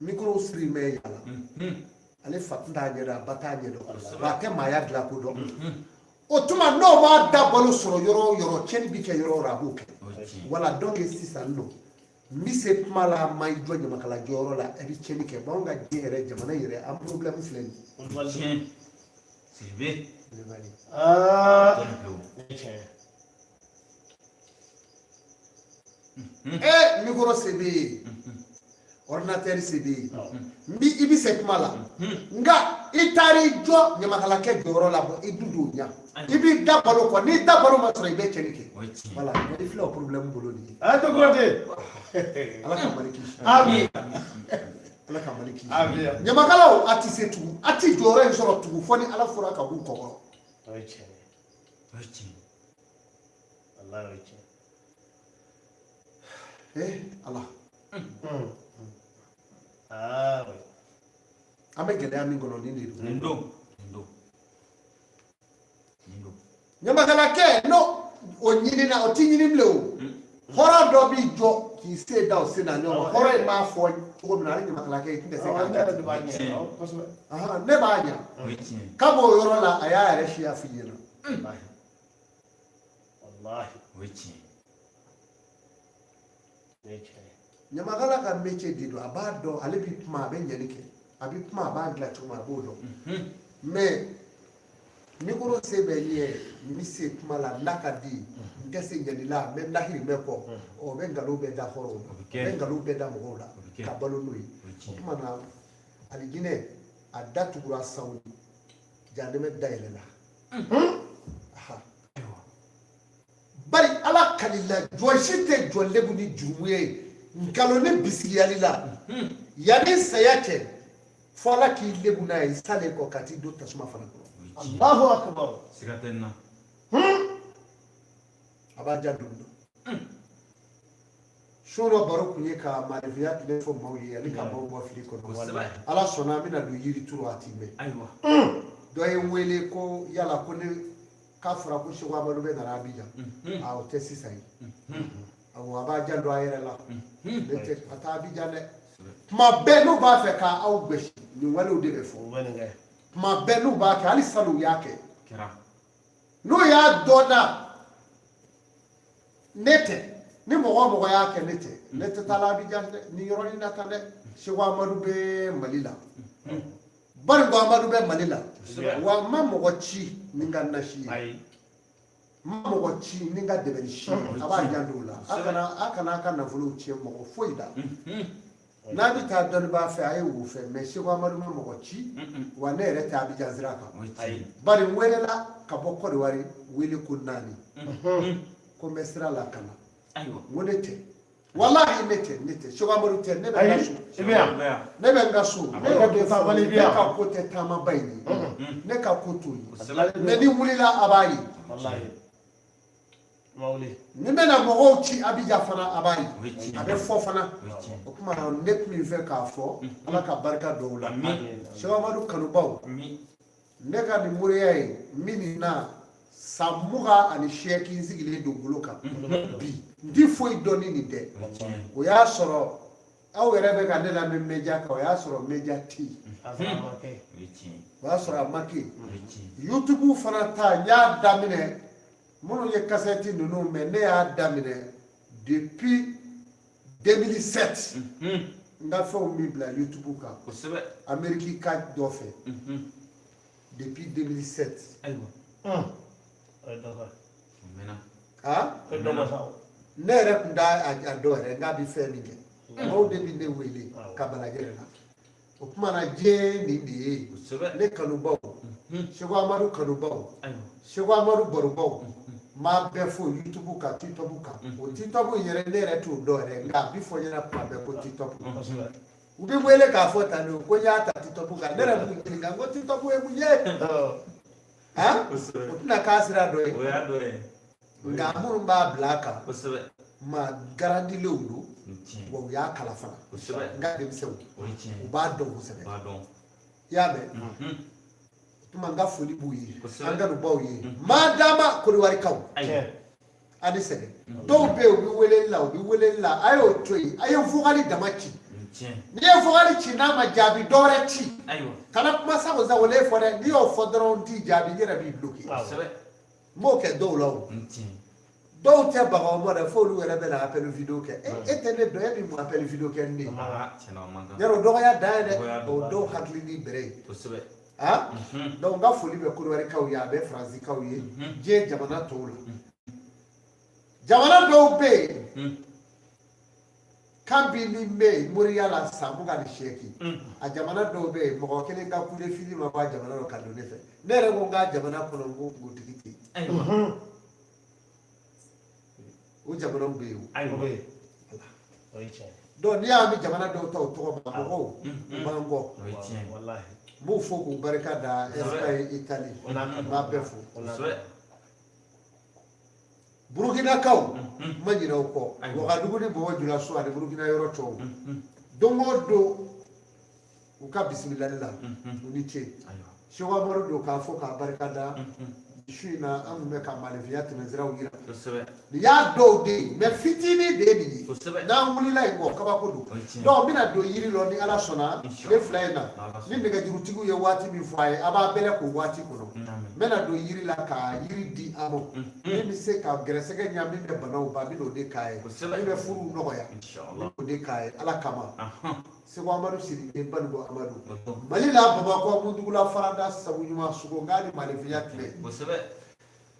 Mikoro siri mɛ yala. Ale fa tun t'a ɲɛdɔn, a ba t'a ɲɛdɔn, wa a tɛ maaya dilan ko dɔn. O tuma n'o b'a da balo sɔrɔ yɔrɔ o yɔrɔ, tiɲɛni bɛ kɛ yɔrɔ o yɔrɔ, a b'o kɛ. Wala donc sisan nɔ, n bɛ se kuma la, ma i jɔ ɲamakala jɔyɔrɔ la, e bɛ tiɲɛni kɛ. Bon, anw ka diɲɛ yɛrɛ, jamana yɛrɛ, an problème filɛ nin ye. E mikoro se b'e ye, ordinateur se b'e ye, n bi i bɛ se kuma la, nka i taara i jɔ ɲamakalakɛ jɔyɔrɔ la, bɔn i dun t'o ɲa. I b'i da balo kɔ, n'i da balo ma sɔrɔ, i bɛ tiɲɛni kɛ. Wala i filɛ o problème bolo nin ye. A to Kuyate. Ala ka Mali kisi. Amin. Ala ka Mali kisi. Amin. Ɲamakalaw, a ti se tugun, a ti jɔyɔrɔ in sɔrɔ tugun fo ni Ala fɔra ka b'u kɔkɔrɔ. O ye tiɲɛ ye. Walahi o ye tiɲɛ. Eh Ala. Ah oui. An bɛ gɛlɛya min kɔnɔ nin de don. Nin don. Ɲamakalakɛ n'o o ɲinina, o ti ɲini bilen. O hɔrɔn dɔ b'i jɔ k'i sen da o sen na ɲɔgɔn kan. Hɔrɔn in b'a fɔ cogo min na, ale ɲamakalakɛ i tɛna se Awɔ, k'a ne yɛrɛ jate. de b'a ɲɛ. Tiɲɛ. Awɔ, kosɛbɛ. Ahan, ne b'a ɲa. O ye tiɲɛ ye. Kab'o yɔrɔ la, a y'a yɛrɛ siya f'i ɲɛna. Walahi. Walahi. O ye tiɲɛ ye. Nin ye tiɲɛ ye. Ɲamakala ka métier de don, a b'a dɔn. Ale bi kuma, a bɛ ɲɛli kɛ, a bi kuma, a b'a dilan cogo min, a b'o dɔn. Mais micro se bɛ ɲɛ, n bɛ se kuma la, n'a ka di n tɛ se ɲɛli la, n bɛ lahirimɛ kɔ, ɔ n bɛ nkalon bɛɛ da hɔrɔnw O na, bɛ n kɛ. bɛ nkalon bɛɛ da mɔgɔw la O bɛ kɛ. ka balo n'o ye. O ye O tiɲɛ ye. tuma na, alijinɛ a datugura Sawudi, jahanɛmɛ dayɛlɛla. Aha. Bari ala kalila, jɔn si tɛ jɔn lebu ni jurumu ye nkalon ni bisigiyali la yanni saya cɛ, fo ala k'i lebu n'a ye, i salen kɔ ka t'i don tasuma fana kɔnɔ. O ye tiɲɛ ye. Allahu akbar. Siga tɛ nin na. A b'a ja don dɔn. Su dɔ baro kun ye ka maarifiya tile fɔ maaw ye ani ka maaw bɔ fili kɔnɔ. Kosɛbɛ. Ala sɔnna, an bɛna don yiri turu, a ti mɛn. Ayiwa. Dɔ ye n wele ko yala ko ne k'a fɔra ko Seko Amadu bɛ nana Abijan. A o tɛ sisan ye. Awɔ, a b'a janto a yɛrɛ la. Ne tɛ a taa Abijan dɛ. Tuma bɛɛ n'u b'a fɛ k'aw gosi, nin walew de bɛ fɔ. O bɛ nin kɛ. Tuma bɛɛ n'u b'a kɛ, hali sanu u y'a kɛ. Kɛra. N'u y'a dɔn na, ne tɛ. Ni mɔgɔ o mɔgɔ y'a kɛ, ne tɛ. Ne tɛ taa la Abijan dɛ, nin yɔrɔnin na tan dɛ. Seko Amadu bɛ Mali la. Baringo Amadu bɛ Mali la. Wa n ma mɔgɔ ci ni n ka nasi ye. Ayi. N ma mɔgɔ ci ni n ka dɛmɛni si ye. A b'a janto o la. A kana a ka nafolow tiɲɛ mɔgɔ foyi la. N'a bɛ taa dɔnnibaa fɛ, a ye wo fɛ, mais Seko Amadu ma mɔgɔ ci, wa ne yɛrɛ tɛ Abijan sira kan. O ye tiɲɛ ye. Bari n welela ka bɔ Kɔdiwari, wele ko 4, ko n bɛ sira la ka na. Ayiwa. N ko ne tɛ, walahi ne tɛ, ne tɛ, Seko Amadu tɛ, ne bɛ n ka Ayi. so. I bɛ yan. Bɛ yan. Ne bɛ n ka so. Ne I y'o ka de taa fɔ, wali ne bɛ yan. ka ko tɛ taamaba in ye, ne ka ko t'o ye. Kosɛbɛ. Mais ni wulila, a b'a ye. Walahi. Ma wuli. Ni n bɛna mɔgɔw ci Abijan fana, a b'a O ye. ye tiɲɛ A bɛ fɔ fana. O ye tiɲɛ ye. O tuma na, ne tun bɛ fɛ k'a fɔ, Ala ka barika dɔw la. Amin. Seko Amadu kanubaw, Amin. ne ka nin moriya ye min na, san 28 sigilen don bolo kan bi, n ti foyi dɔn ni nin tɛ. O ye tiɲɛ ye. O y'a sɔrɔ aw yɛrɛ bɛ ka ne lamɛn média kan, o y'a sɔrɔ média tɛ yen. A sɔrɔ a ma kɛ. O ye tiɲɛ ye. O y'a sɔrɔ a ma kɛ yen. O ye tiɲɛ ye. YouTube fana ta, n y'a daminɛ, minnu ye kasɛti ninnu mɛn, ne y'a daminɛ depuis 2007. N ka fɛnw bɛ bila YouTube kan. Kosɛbɛ. Amérique ka dɔ fɛ depuis 2007. Ayiwa. O ye dɔ kɛ. O mɛnna. Ah, O ye dɔ bɔ sa o. ne yɛrɛ tun t'a a dɔn yɛrɛ, n k'a bɛ fɛn min kɛ, maaw de bɛ ne wele ka balajɛ yɛrɛ la. O tuma na, diɲɛ nin de ye. Kosɛbɛ. Ne kanubaw, Seko Amadu kanubaw, Ayiwa. Seko Amadu barobaw, n b'a bɛɛ fo YouTube kan, TikTok kan. O TikTok in yɛrɛ, ne yɛrɛ t'o dɔn yɛrɛ, nka a bɛ fɔ n ɲɛna kuma bɛɛ ko TikTok. Kosɛbɛ. U bɛ wele k'a fɔ tan de ko n y'a ta TikTok kan. Ne yɛrɛ b'u ɲininka ko TikTok ye mun ye? Han, Kosɛbɛ. o tɛna k'a sira dɔ ye. O y'a dɔ ye. Nka minnu b'a bila a kan, Kosɛbɛ. maa garandilenw don. O ye tiɲɛ ye. Wa u y'a kala fana. Kosɛbɛ. N ka denmisɛnw, O ye tiɲɛ u ye. b'a dɔn kosɛbɛ. U b'a dɔn. I y'a mɛn? O tuma, n ka foli b'u ye, Kosɛbɛ. an kanubaw ye, maadama Kodiwarikaw. Ayiwa. Tiɲɛ. A ni sɛgɛn. Dɔw bɛ yen, u bɛ weleli la, u bɛ weleli la, a y'o to yen, a ye vocal dama ci. O ye tiɲɛ ye. N'i ye vocal ci, n'a ma jaabi, dɔ wɛrɛ ci. Ayiwa. Kana kuma sago sago ne fɔ dɛ. N'i y'o fɔ dɔrɔn, n t'i jaabi, n yɛrɛ b'i bloqué. Kosɛbɛ. N b'o kɛ dɔw la o. O ye tiɲɛ ye. Dɔw tɛ baga o ma dɛ, f'olu yɛrɛ bɛ na appel vidéo kɛ. E tɛ ne dɔn, e bɛ mun appel vidéo kɛ ne ye? Aa, tiɲɛ na, o man kan. Yarɔ, dɔgɔya dan ye dɛ. Dɔgɔya O dɔw hakili ni bɛrɛ ye. Kosɛbɛ. Ah, donc n ka foli bɛ Kodiwarikaw ye, a bɛ Faransiikaw ye, diɲɛ jamana tɔw la. Jamana dɔw bɛ yen, kan bi ni bɛ yen moriya la san 28, a jamana dɔw bɛ yen, mɔgɔ kelen ka coup de fil ma bɔ a jamana dɔ ka don ne fɛ. Ne yɛrɛ ko n ka jamana kɔnɔ, n ko kuntigi tɛ yen. Ayiwa. O jamanaw bɛ yen o. O Ayiwa. bɛ yen. O ye tiɲɛ ye. Donc n'i y'a mɛn jamana dɔw ta o tɔgɔ ma, mɔgɔw u b'an kɔ. O ye tiɲɛ ye. Walahi. N b'u fo k'u barika da. Espagne, Italie, O n'a n b'a bɛɛ fo. O n'a Kosɛbɛ. Burukinakaw, n ma ɲinɛ o kɔ. Ayiwa. Wagadugu ni Bɔbɔ Julaso ani Burukina yɔrɔ tɔw, don o don u ka bisimilali la, u ni ce. Ayiwa. Seko Amadu don k'a fɔ k'a barika da. Su in na an tun bɛ ka maninfinya tɛmɛsiraw yira. Kosɛbɛ. Nin y'a dɔw de ye, mais fitinin de ye nin ye. Kosɛbɛ. N'an wulila yen kɔ, kabako don. O ye tiɲɛ. Donc n bɛna don yiri lɔ ni Ala sɔnna tile 2 in na. Ala Ni nɛgɛjurutigiw ye waati min fɔ a ye, a b'a bɛlɛ k'o waati kɔnɔ. Amin. N bɛna don yiri la ka yiri di a ma. Min bɛ se ka gɛrɛsɛgɛ ɲa, min bɛ banaw ban, n bɛn'o de k'a ye. Kosɛbɛ. Min bɛ furuw nɔgɔya, n Inshallah. bɛn'o de k'a ye Ala kama. Ahan. Seko Amadu Sidibe Banigo Amadu. O don. Mali la Bamakɔ Mundugula farada sabu ɲuman sogo nka ni maninfinya tile. Kosɛbɛ.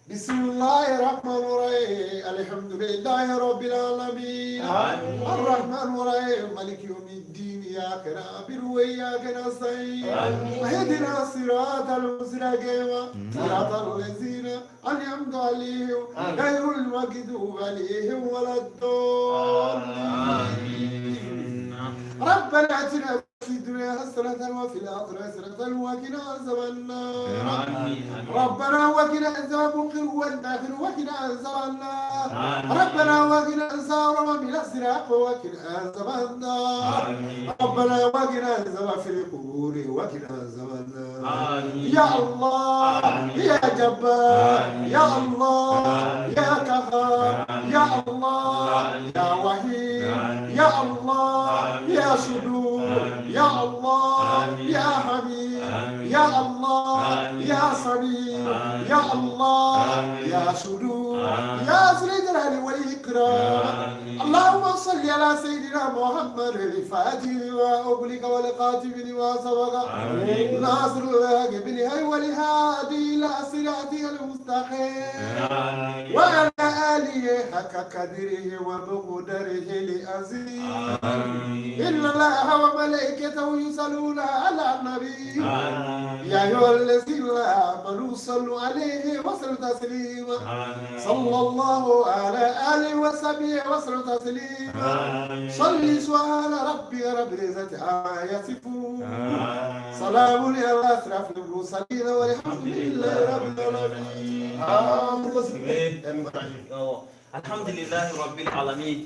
بسم الله الرحمن الرحيم الحمد لله رب العالمين آمين. الرحمن الرحيم مالك يوم الدين إياك نعبد وإياك نستعين آمين. اهدنا الصراط المستقيم صراط الذين أنعمت عليهم غير المغضوب عليهم ولا الضالين Amin. ربنا اتنا في الدنيا حسنة وفي الآخرة حسنة وقنا عذاب النار آمين. ربنا وقنا عذاب القبر والآخر وقنا عذاب النار آمين. ربنا وقنا عذاب من الصراط وقنا عذاب النار آمين. ربنا وقنا عذاب في القبور وقنا عذاب النار آمين. يا الله آمين. يا جبار آمين. يا الله آمين. يا قهار آمين. يا الله آمين. يا وحيد آمين. يا الله آمين. يا صدور آمين. يا الله آمين. يا حميد آمين. يا الله آمين. يا سميع آمين. يا الله آمين. يا صدور آمين. يا ذي الجلال والإكرام آمين. اللهم صل على سيدنا محمد الفاتح لما أغلق والقاتم لما سبق آمين. ناصر الحق بالهي والهادي إلى صراطه المستقيم آمين. وعلى آله حق قدره ومقدره العظيم آمين. إن الله وملائكته يصلون على النبي آمين. يا أيها الذين آمنوا صلوا عليه وسلموا تسليما آمين. صلى الله على آله وصحبه وسلم تسليما آمين. صلي سبحان ربي رب العزة عما يصفون آمين. سلام على أشرف المرسلين والحمد لله رب العالمين. Alhamdulilahi rabbil alamin.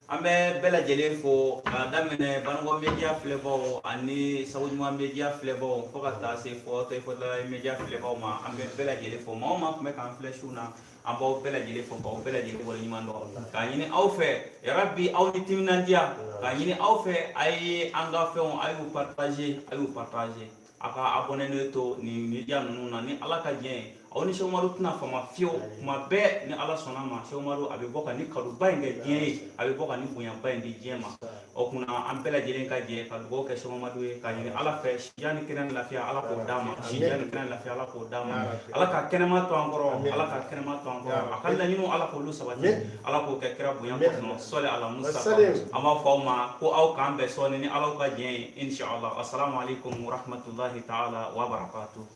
An bɛ bɛɛ lajɛlen fo k'a daminɛ Banikɔ media filɛbaw ani Sabu Ɲuman media filɛbaw fo ka taa se fɔ Tɔyifɔtala media filɛbaw ma. An bɛ bɛɛ lajɛlen fo. Maa o maa tun bɛ k'an filɛ su na, an b'aw bɛɛ lajɛlen fo k'aw bɛɛ lajɛlen waleɲuman dɔn k'a ɲini aw fɛ yarabi aw ni timinandiya, k'a ɲini aw fɛ a ye an ka fɛnw a y'u partager, a y'u partager, a ka abonné to nin media ninnu na. Ni Ala ka diɲɛ ye, aw ni Seko Umaru tɛna fama fiyewu. Kuma bɛɛ ni Ala sɔnna ma, Seko Umaru a bɛ bɔ ka ni kanuba in kɛ diɲɛ ye, a bɛ bɔ ka ni bonyaba in di diɲɛ ma. O kunna an bɛɛ lajɛlen ka jɛ ka dugawu kɛ Seko Umaru ye, k'a ɲini Ala fɛ sijan ni kɛnɛ ni lafiya, Ala k'o d'a ma. Sijan ni kɛnɛ ni lafiya, Ala k'o d'a ma. Ala ka kɛnɛma to an kɔrɔ, Ala ka kɛnɛma to an kɔrɔ, a ka laɲiniw Ala k'olu sabati, Ala k'o kɛ kira bonya kɔnɔ. Sɔli ala Mustafa. An b'a fɔ aw ma ko aw k'an bɛn sɔɔni ni Ala ka diɲɛ ye, inshallah. Assalamu alaikum warahmatullahi ta'ala wa barakatuh.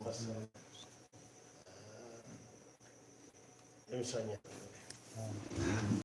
Émission ɲɛ.